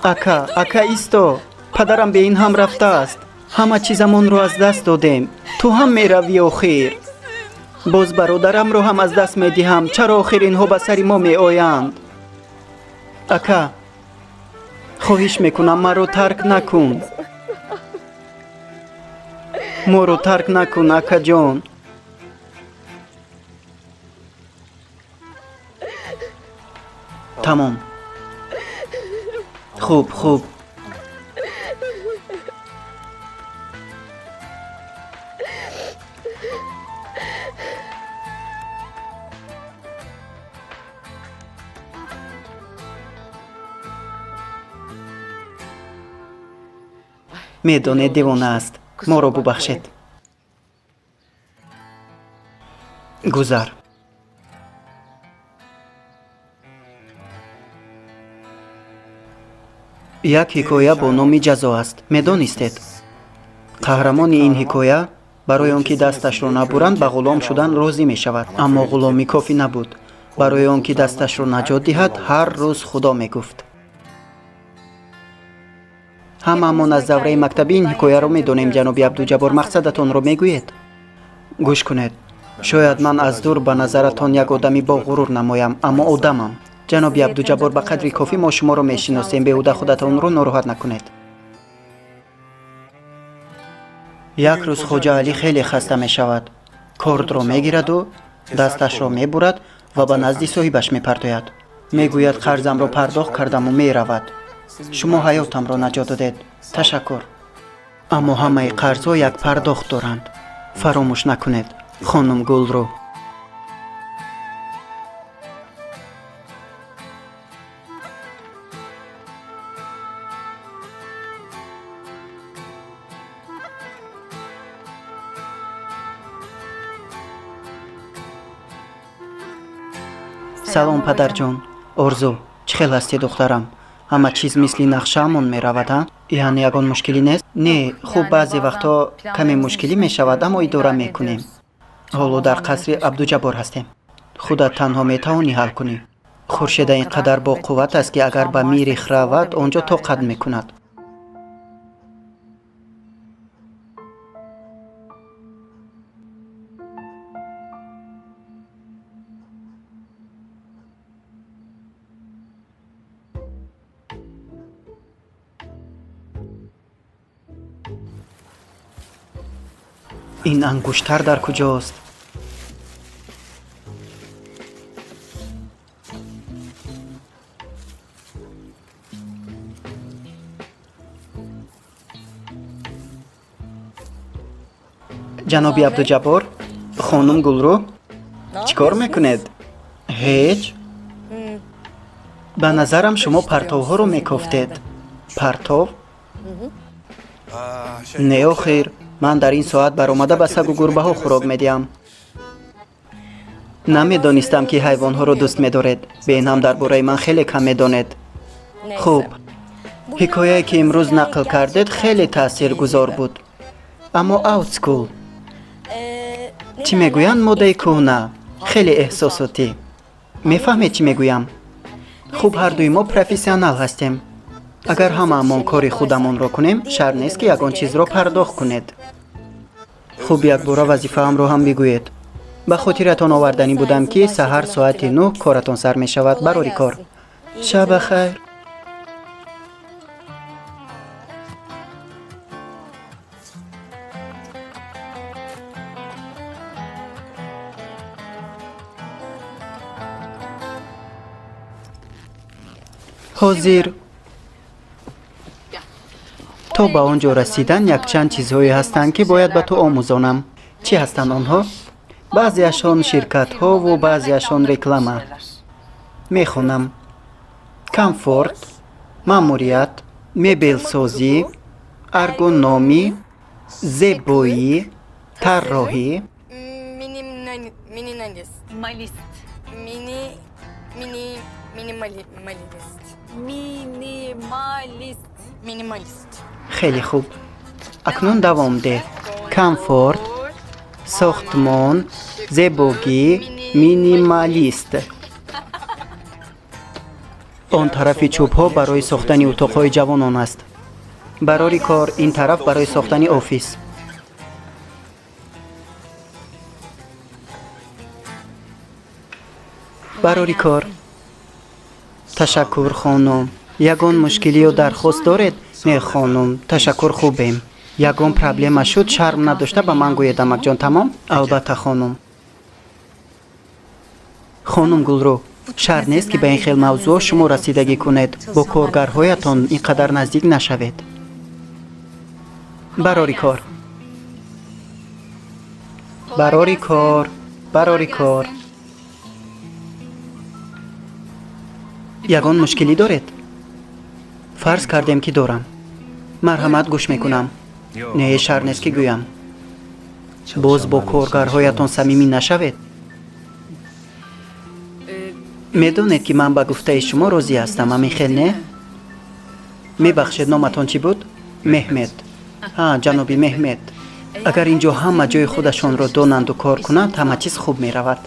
ака, ака, исто. Падарам бе ин ҳам рафтааст. Ҳама чизамонро аз даст додем. Ту ҳам меравӣ охир. Боз бародарамро ҳам аз даст медиҳам. Чаро охир инҳо ба сари мо меоянд? Ака, хоҳиш мекунам, маро тарк накун. Моро тарк накун, акаҷон. Тамом. Хуб, хуб. Медонед, девона аст. Моро бубахшед. Гузар. Як ҳикоя бо номи ҷазо аст. Медонистед? Қаҳрамони ин ҳикоя барои он ки дасташро набуранд, ба ғулом шудан розӣ мешавад. Аммо ғуломӣ кофӣ набуд. Барои он ки дасташро наҷот диҳад, ҳар рӯз Худо мегуфт. Ҳамаамон аз давраи мактабӣ ин ҳикояро медонем, ҷаноби Абдуҷаббор. Мақсадатонро мегӯед? Гӯш кунед. Шояд ман аз дур ба назаратон як одами боғурур намоям, аммо одамам. Ҷаноби Абдуҷаббор, ба қадри кофӣ мо шуморо мешиносем. Беҳуда худатонро нороҳат накунед. Як рӯз Хоҷа Алӣ хеле хаста мешавад. Кордро мегираду дасташро мебурад ва ба назди соҳибаш мепартояд. Мегӯяд, қарзамро пардохт кардаму меравад. Шумо ҳаётамро наҷот додед. Ташаккур. Аммо ҳамаи қарзҳо як пардохт доранд. Фаромӯш накунед, хонум Гулрӯ. Салом, падарҷон. Орзу, чӣ хел ҳастӣ, духтарам? Ҳама чиз мисли нақшаамон меравад, ҳа? Яъне ягон мушкилӣ нест? Не, хуб, баъзе вақтҳо каме мушкилӣ мешавад, аммо идора мекунем. Ҳоло дар қасри Абдуҷаббор ҳастем. Худат танҳо метавонӣ ҳал кунӣ. Хуршеда ин қадар боқувват аст, ки агар ба Мирих равад, он ҷо тоқат мекунад. Ин ангуштар дар куҷост? Ҷаноби Абдуҷаббор, хонум Гулрӯ, чӣ кор мекунед? Ҳеҷ. Ба назарам шумо партовҳоро мекофтед. Партов? Не, охир, ман дар ин соат баромада ба сагу гурбаҳо хӯрок медиҳам. Намедонистам, ки ҳайвонҳоро дӯст медоред. Бенам дар бораи ман хеле кам медонед. Хуб, ҳикояе, ки имрӯз нақл кардед, хеле таъсиргузор буд. Аммо олдскул. Чӣ мегӯянд модаи кӯҳна? Хеле эҳсосотӣ. Мефаҳмед, чӣ мегӯям? Хуб, ҳардуи мо профессионал ҳастем. Агар ҳамаамон кори худамонро кунем, шарт нест, ки ягон чизро пардохт кунед. Хуб, якбора вазифаамро ҳам бигӯед. Ба хотиратон оварданӣ будам, ки саҳар соати 9 коратон сар мешавад. Барори кор. Шаба хайр. Ҳозир то ба он ҷо расидан якчанд чизҳое ҳастанд, ки бояд ба ту омӯзонам. Чӣ ҳастанд онҳо? Баъзеашон ширкатҳову баъзеашон реклама. Мехонам. Комфорт, маъмурият, мебелсозӣ, аргономӣ, зебоӣ, тарроҳӣ. Хеле хуб. Акнун давом деҳ. Комфорт, сохтмон, зебогӣ, минималист. Он тарафи чӯбҳо барои сохтани утоқҳои ҷавонон аст. Барори кор, ин тараф барои сохтани офис. Барори кор. Ташаккур, хонум. Ягон мушкилиё дархост доред? Не, хонум, ташаккур, хубем. Ягон проблема шуд, шарм надошта ба ман гӯед, амакҷон, тамом? Албатта, хонум. Хонум Гулрӯ, шарт нест, ки ба ин хел мавзӯъ шумо расидагӣ кунед. Бо коргарҳоятон ин қадар наздик нашавед. Барори кор. Барори кор. Барори кор. Ягон мушкилӣ доред? Фарз кардем, ки дорам. Марҳамат, гӯш мекунам. Не, шарт нест, ки гӯям. Боз бо коргарҳоятон самимӣ нашавед. Медонед, ки ман ба гуфтаи шумо розӣ ҳастам, ҳамин хел не? Мебахшед, номатон чӣ буд? Меҳмед. Ҳа, ҷаноби Меҳмед. Агар ин ҷо ҳама ҷои худашонро донанду кор кунанд, ҳама чиз хуб меравад.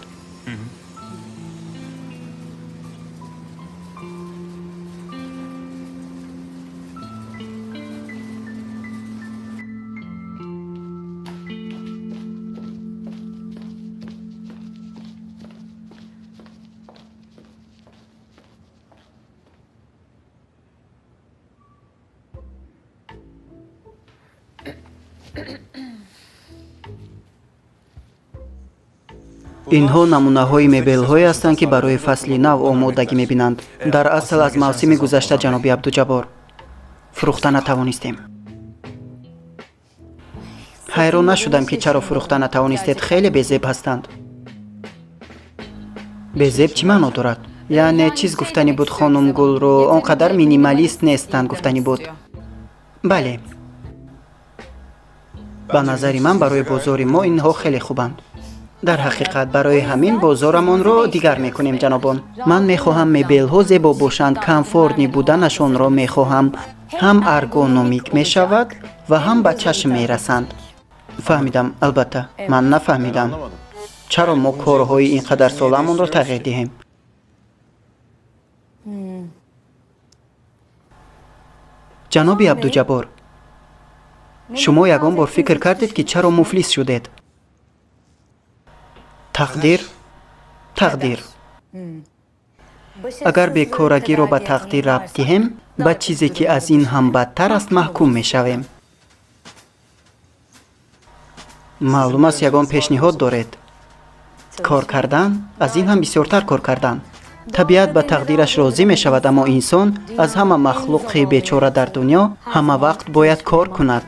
Инҳо намунаҳои мебелҳое ҳастанд, ки барои фасли нав омодагӣ мебинанд. Дар асл аз мавсими гузашта, ҷаноби Абдуҷаббор, фурӯхта натавонистем. Ҳайрон нашудам, ки чаро фурӯхта натавонистед. Хеле безеб ҳастанд. Безеб чӣ маъно дорад? Яъне чиз гуфтанӣ буд, хонум Гулрӯ, он қадар минималист нестанд гуфтанӣ буд. Бале. Ба назари ман барои бозори мо инҳо хеле хубанд. Дар ҳақиқат барои ҳамин бозорамонро дигар мекунем, ҷанобон. Ман мехоҳам мебелҳо зебо бошанд, комфортни буданашонро мехоҳам. Ҳам аргономик мешавад ва ҳам ба чашм мерасанд. Фаҳмидам, албатта. Ман нафаҳмидам. Чаро мо корҳои ин қадар соламонро тағйир диҳем? Ҷаноби Абдуҷаббор, шумо ягон бор фикр кардед, ки чаро муфлис шудед? Тақдир, тақдир. Агар бекорагиро ба тақдир рабт диҳем, ба чизе, ки аз ин ҳам бадтар аст, маҳкум мешавем. Маълум аст, ягон пешниҳод доред. Кор кардан, аз ин ҳам бисёртар кор кардан. Табиат ба тақдираш розӣ мешавад, аммо инсон аз ҳама махлуқи бечора дар дунё ҳама вақт бояд кор кунад.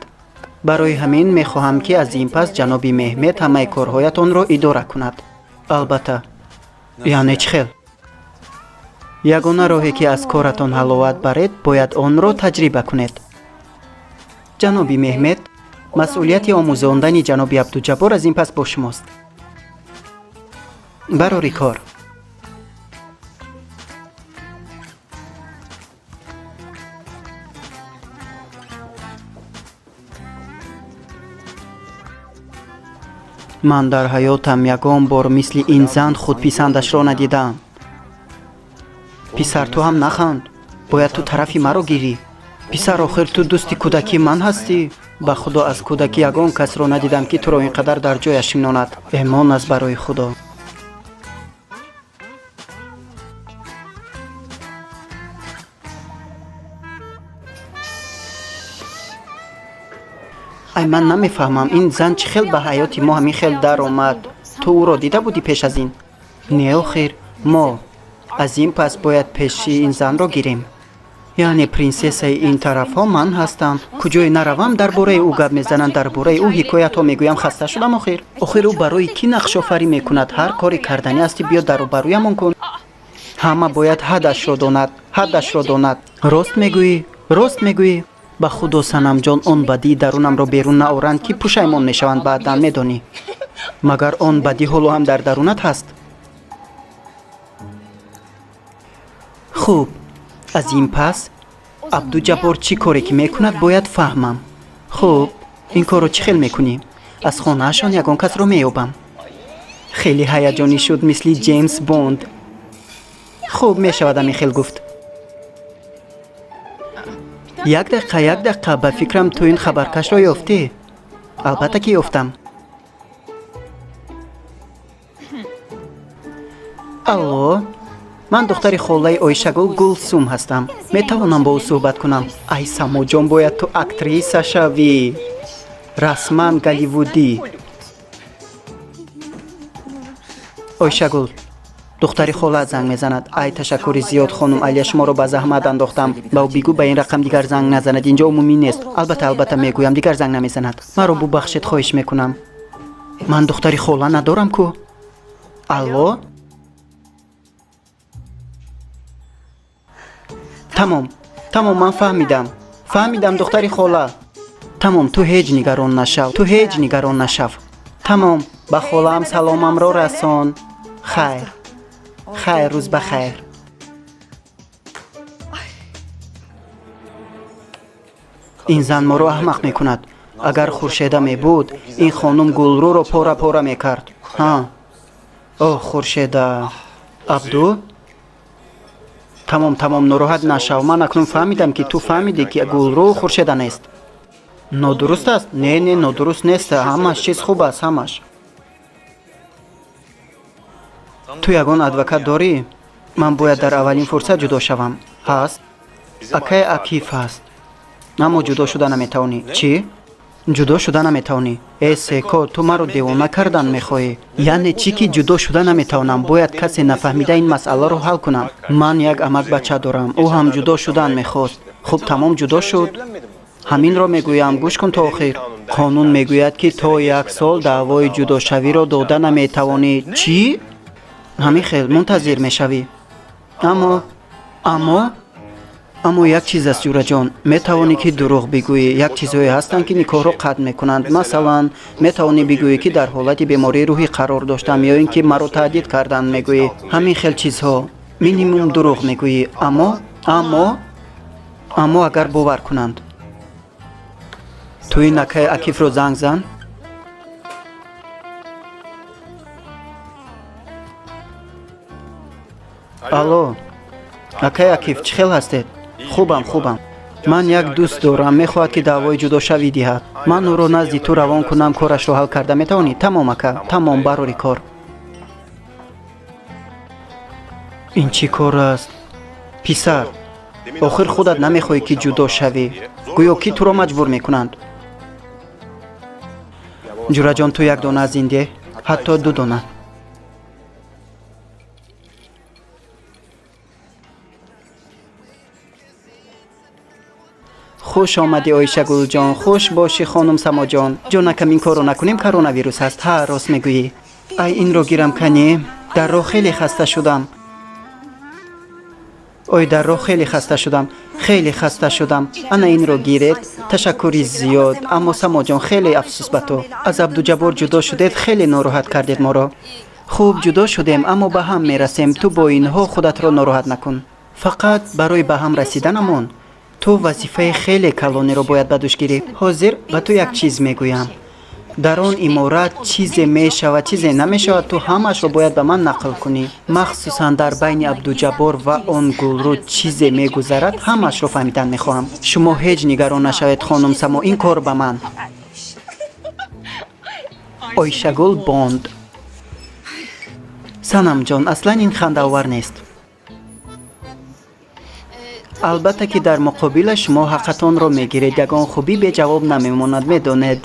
Барои ҳамин мехоҳам, ки аз ин пас ҷаноби Меҳмед ҳамаи корҳоятонро идора кунад. Албатта. Яъне чӣ хел? Ягона роҳе, ки аз коратон ҳаловат баред, бояд онро таҷриба кунед. Ҷаноби Меҳмед, масъулияти омӯзондани ҷаноби Абдуҷаббор аз ин пас бо шумост. Барори кор. Ман дар ҳаётам ягон бор мисли ин зан худписандашро надидаам. Писар, ту ҳам наханд. Бояд ту тарафи маро гирӣ. Писар, охир ту дӯсти кӯдакии ман ҳастӣ. Ба худо, аз кӯдакӣ ягон касро надидам, ки туро ин қадар дар ҷояш шинонад. Эмон аст барои худо. Ай, ман намефаҳмам, ин зан чӣ хел ба ҳаёти мо ҳамин хел даромад. Ту ӯро дида будӣ пеш аз ин? Не, охир мо аз ин пас бояд пеши ин занро гирем. Яъне принсессаи ин тарафҳо ман ҳастам. Куҷое наравам, дар бораи ӯ гап мезананд, дар бораи ӯ ҳикоятҳо мегӯям. Хаста шудам охир. Охир ӯ барои кӣ нақшофарӣ мекунад? Ҳар коре карданӣ ҳасти, биё дар рӯбарӯямон кун. Ҳама бояд ҳадашро донад, ҳадашро донад. Рост мегӯӣ, рост мегӯӣ. Ба худо, Санамҷон, он бадии дарунамро берун наоранд, ки пушаймон мешаванд баъдан, медонӣ. Магар он бадӣ ҳоло ҳам дар дарунат ҳаст? Хуб, аз ин пас Абдуҷаббор чӣ коре ки мекунад, бояд фаҳмам. Хуб, ин корро чӣ хел мекунӣ? Аз хонаашон ягон касро меёбам. Хеле ҳаяҷонӣ шуд, мисли Ҷеймс Бонд. Хуб, мешавад ҳамин хел гуфт. Як дақиқа, як дақиқа, ба фикрам, ту ин хабаркашро ёфтӣ. Албатта ки ёфтам. Алло, ман духтари холаи Ойшагул Гулсум ҳастам. Метавонам бо ӯ суҳбат кунам? Ай, Самоҷон, бояд ту актриса шавӣ, расман голливудӣ. Ойшагул, духтари холаат занг мезанад. Ай, ташаккури зиёд, хонум Алия, шуморо ба заҳмат андохтам. Ба ӯ бигӯ, ба ин рақам дигар занг назанад, инҷо умумӣ нест. Албатта, албатта, мегӯям, дигар занг намезанад. Маро бубахшед, хоҳиш мекунам. Ман духтари хола надорам ку. Алло, тамом, тамом, ман фаҳмидам, фаҳмидам, духтари хола. Тамом, ту ҳеҷ нигарон нашав, ту ҳеҷ нигарон нашав. Тамом, ба холаам саломамро расон. Хайр, хайр, рӯз ба хайр. Ин зан моро аҳмақ мекунад. Агар Хуршеда мебуд, ин хонум Гулрӯро пора пора мекард. Ҳа, оҳ, Хуршеда. Абду, тамом, тамом, нороҳат нашав. Ман акнун фаҳмидам, ки ту фаҳмидӣ, ки Гулрӯ Хуршеда нест. Нодуруст аст? Не, не, нодуруст нест, ҳамаш чиз хуб аст, ҳамаш. Ту ягон адвокат дорӣ? Ман бояд дар аввалин фурсат ҷудо шавам. Ҳаст, акай Акиф ҳаст, аммо ҷудо шуда наметавонӣ. Чӣ? Ҷудо шуда наметавонӣ? Э, секо, ту маро девона кардан мехоҳӣ. Яъне чӣ, ки ҷудо шуда наметавонам? Бояд касе нафаҳмида ин масъаларо ҳал кунам. Ман як амакбача дорам, ӯ ҳам ҷудо шудан мехост. Хуб, тамом, ҷудо шуд. Ҳаминро мегӯям, гӯш кун то охир. Қонун мегӯяд, ки то як сол даъвои ҷудошавиро дода наметавонӣ. Чӣ? Ҳамин хел мунтазир мешавӣ. Аммо як чиз аст, ҷураҷон, метавонӣ, ки дурӯғ бигӯӣ. Як чизҳое ҳастанд, ки никоҳро қатъ мекунанд. Масалан, метавонӣ бигӯӣ, ки дар ҳолати бемории рӯҳӣ қарор доштам, ё ин ки маро таҳдид карданд, мегӯӣ. Ҳамин хел чизҳо. Минимум дурӯғ мегӯӣ, аммо агар бовар кунанд. Ту ин акаи Акифро занг зан. Алло, акаи Акиф, чӣ хел ҳастед? Хубам, хубам. Ман як дӯст дорам, мехоҳад, ки даъвои ҷудошавӣ диҳад. Ман ӯро назди ту равон кунам, корашро ҳал карда метавонӣ? Тамом, ака, тамом, барори кор. Ин чӣ кор аст, писар? Охир худат намехоҳӣ, ки ҷудо шавӣ. Гӯё ки туро маҷбур мекунанд. Ҷураҷон, ту як дона аз ин деҳ, ҳатто 2 дона. Хуш омадӣ, Оишагулҷон. Хуш бошӣ, хонум Самоҷон. Ҷонакам, ин корро накунем, коронавирус аст. Ҳа, рост мегӯӣ. Ай, инро гирам канӣ. Дар роҳ хеле хаста шудам. Ой, дар роҳ хеле хаста шудам. Хеле хаста шудам. Ана инро гиред. Ташаккури зиёд. Аммо Самоҷон, хеле афсӯс ба ту. Аз Абдуҷаббор ҷудо шудед, хеле нороҳат кардед моро. Хуб ҷудо шудем, аммо ба ҳам мерасем. Ту бо инҳо худатро нороҳат накун. Фақат барои ба ҳам расиданамон ту вазифаи хеле калонеро бояд ба дӯш гирӣ. Ҳозир ба ту як чиз мегӯям. Дар он иморат чизе мешавад, чизе намешавад, ту ҳамаашро бояд ба ман нақл кунӣ. Махсусан дар байни Абдуҷаббор ва он Гулрӯ чизе мегузарад, ҳамаашро фаҳмидан мехоҳам. Шумо ҳеҷ нигарон нашавед, хонум Само, ин кор ба ман. Оишагул бонд. Санамҷон, аслан ин хандаовар нест. Албатта ки дар муқобила шумо ҳаққатонро мегиред, ягон хубӣ беҷавоб намемонад, медонед.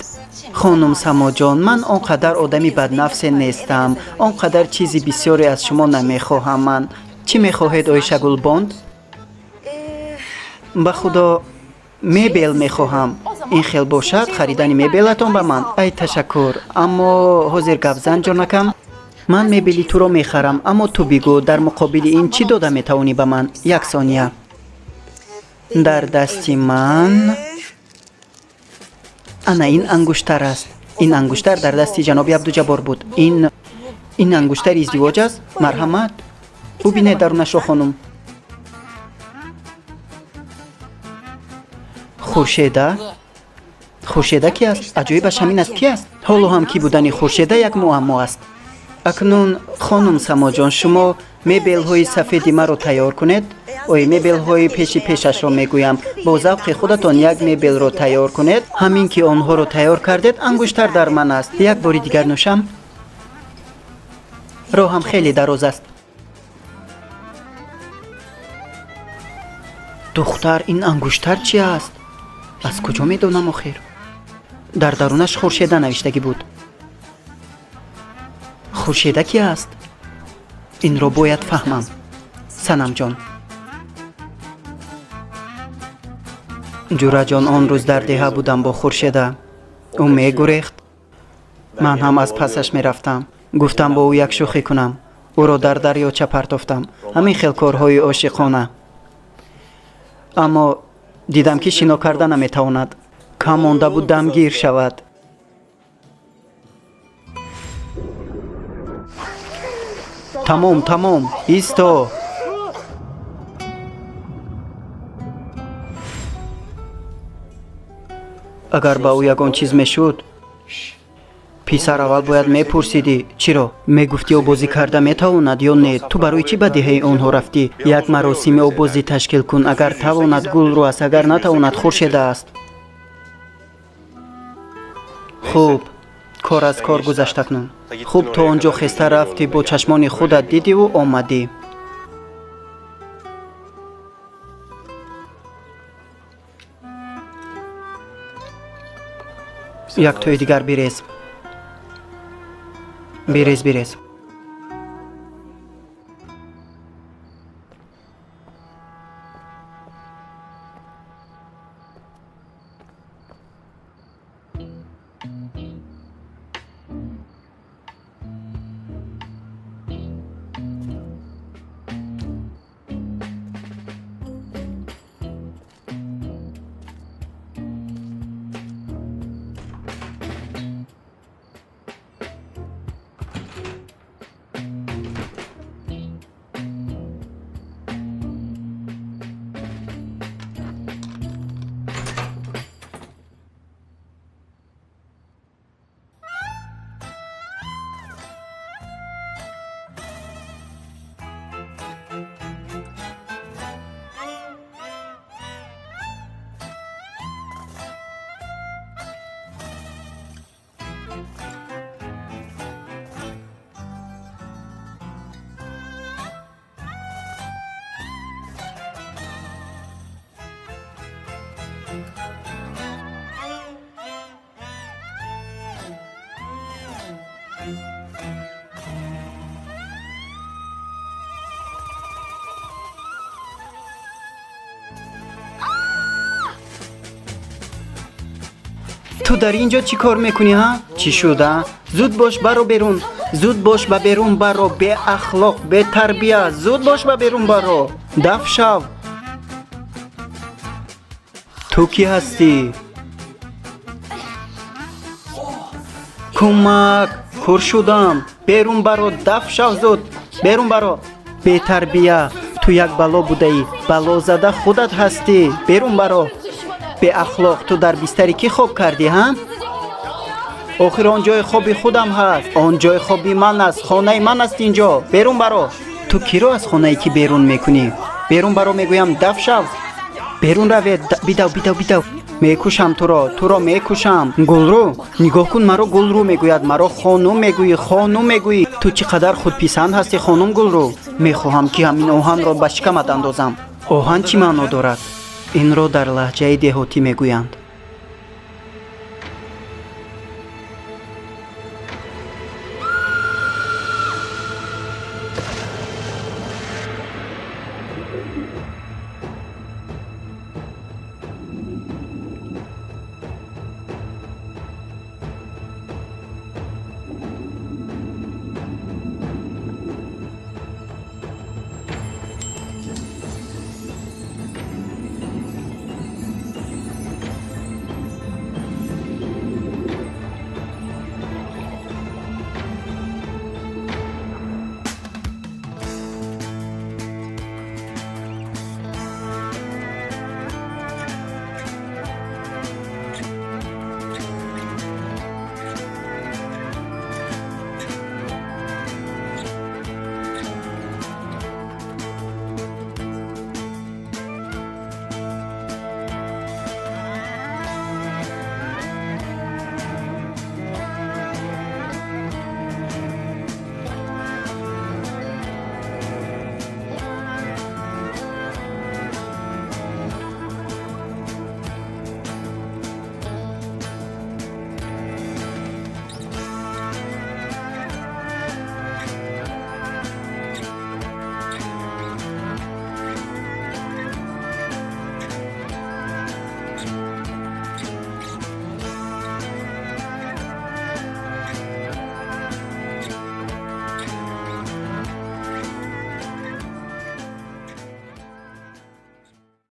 Хонум Самоҷон, ман он қадар одами баднафсе нестам, он қадар чизи бисёре аз шумо намехоҳам. Ман чӣ мехоҳед, Оишагул бонд? Ба худо, мебел мехоҳам. Ин хел бошад, харидани мебелатон ба ман. Ай, ташаккур, аммо ҳозир гапзан, ҷонакам. Ман мебели туро мехарам, аммо ту бигӯ, дар муқобили ин чӣ дода метавонӣ ба ман? Як сония. Дар дасти ман ана ин ангуштар аст. Ин ангуштар дар дасти ҷаноби Абдуҷаббор буд. Ин ангуштари издивоҷ аст. Марҳамат, бубинед дарунашро, хонум. Хуршеда? Хуршеда ки аст? Аҷоибаш ҳамин аст, ки аст? Ҳоло ҳам ки будани Хуршеда як муаммо аст. Акнун, хонум Самоҷон, шумо мебелҳои сафеди маро тайёр кунед. Ой, мебелҳои пеши пешашро мегӯям. Бо завқи худатон як мебелро тайёр кунед. Ҳамин ки онҳоро тайёр кардед, ангуштар дар ман аст. Як бори дигар нӯшам. Роҳам хеле дароз аст. Духтар, ин ангуштар чи аст? Аз куҷо медонам охир? Дар дарунаш Хуршеда навиштагӣ буд. Хуршеда ки аст? Инро бояд фаҳмам. Санамҷон. Ҷураҷон, он рӯз дар деҳа будам бо Хуршеда. Ӯ мегурехт, ман ҳам аз пасаш мерафтам. Гуфтам бо ӯ як шӯхӣ кунам. Ӯро дар дарёча партофтам. Ҳамин хел корҳои ошиқона. Аммо дидам ки шино карда наметавонад. Кам монда буд дамгир шавад. Тамом, тамом, исто. Агар ба ӯ ягон чиз мешуд, писар, аввал бояд мепурсидӣ. Чиро мегуфтӣ, обозӣ карда метавонад ё не? Ту барои чӣ ба деҳаи онҳо рафтӣ? Як маросими обозӣ ташкил кун. Агар тавонад, Гулрӯ аст, агар натавонад, Хуршеда аст. Хуб, кор аз кор гузашт акнун. Хуб, то он ҷо хеста рафтӣ, бо чашмони худат дидиву омадӣ. Як тои дигар бирез. Бирез, бирез. Ту дар ин ҷо чӣ кор мекунӣ, ҳа? Чӣ шуда? Зуд бош, баро берун, зуд бош, ба берун баро. Беахлоқ, бетарбия, зуд бош, ба берун баро, даф шав. Ту кӣ ҳастӣ? Кӯмак, кур шудам. Берун баро, даф шав, зуд берун баро. Бетарбия, ту як бало будаӣ, балозада худат ҳастӣ. Берун баро, беахлоқ. Ту дар бистари кӣ хоб кардӣ, ҳа? Охир он ҷои хоби худам ҳаст. Он ҷои хоби ман аст, хонаи ман аст ин ҷо. Берун баро. Ту киро аз хонаи кӣ берун мекунӣ? Берун баро, мегӯям, даф шав, берун равед. Бидав, бидав, бидав, мекушам туро, туро мекушам. Гулрӯ, нигоҳ кун, маро Гулрӯ мегӯяд. Маро хонум мегӯӣ, хонум мегӯӣ. Ту чӣ қадар худписанд ҳастӣ, хонум Гулрӯ. Мехоҳам, ки ҳамин оҳанро ба шикамат андозам. Оҳан чӣ маъно дорад? Инро дар лаҳҷаи деҳотӣ мегӯянд.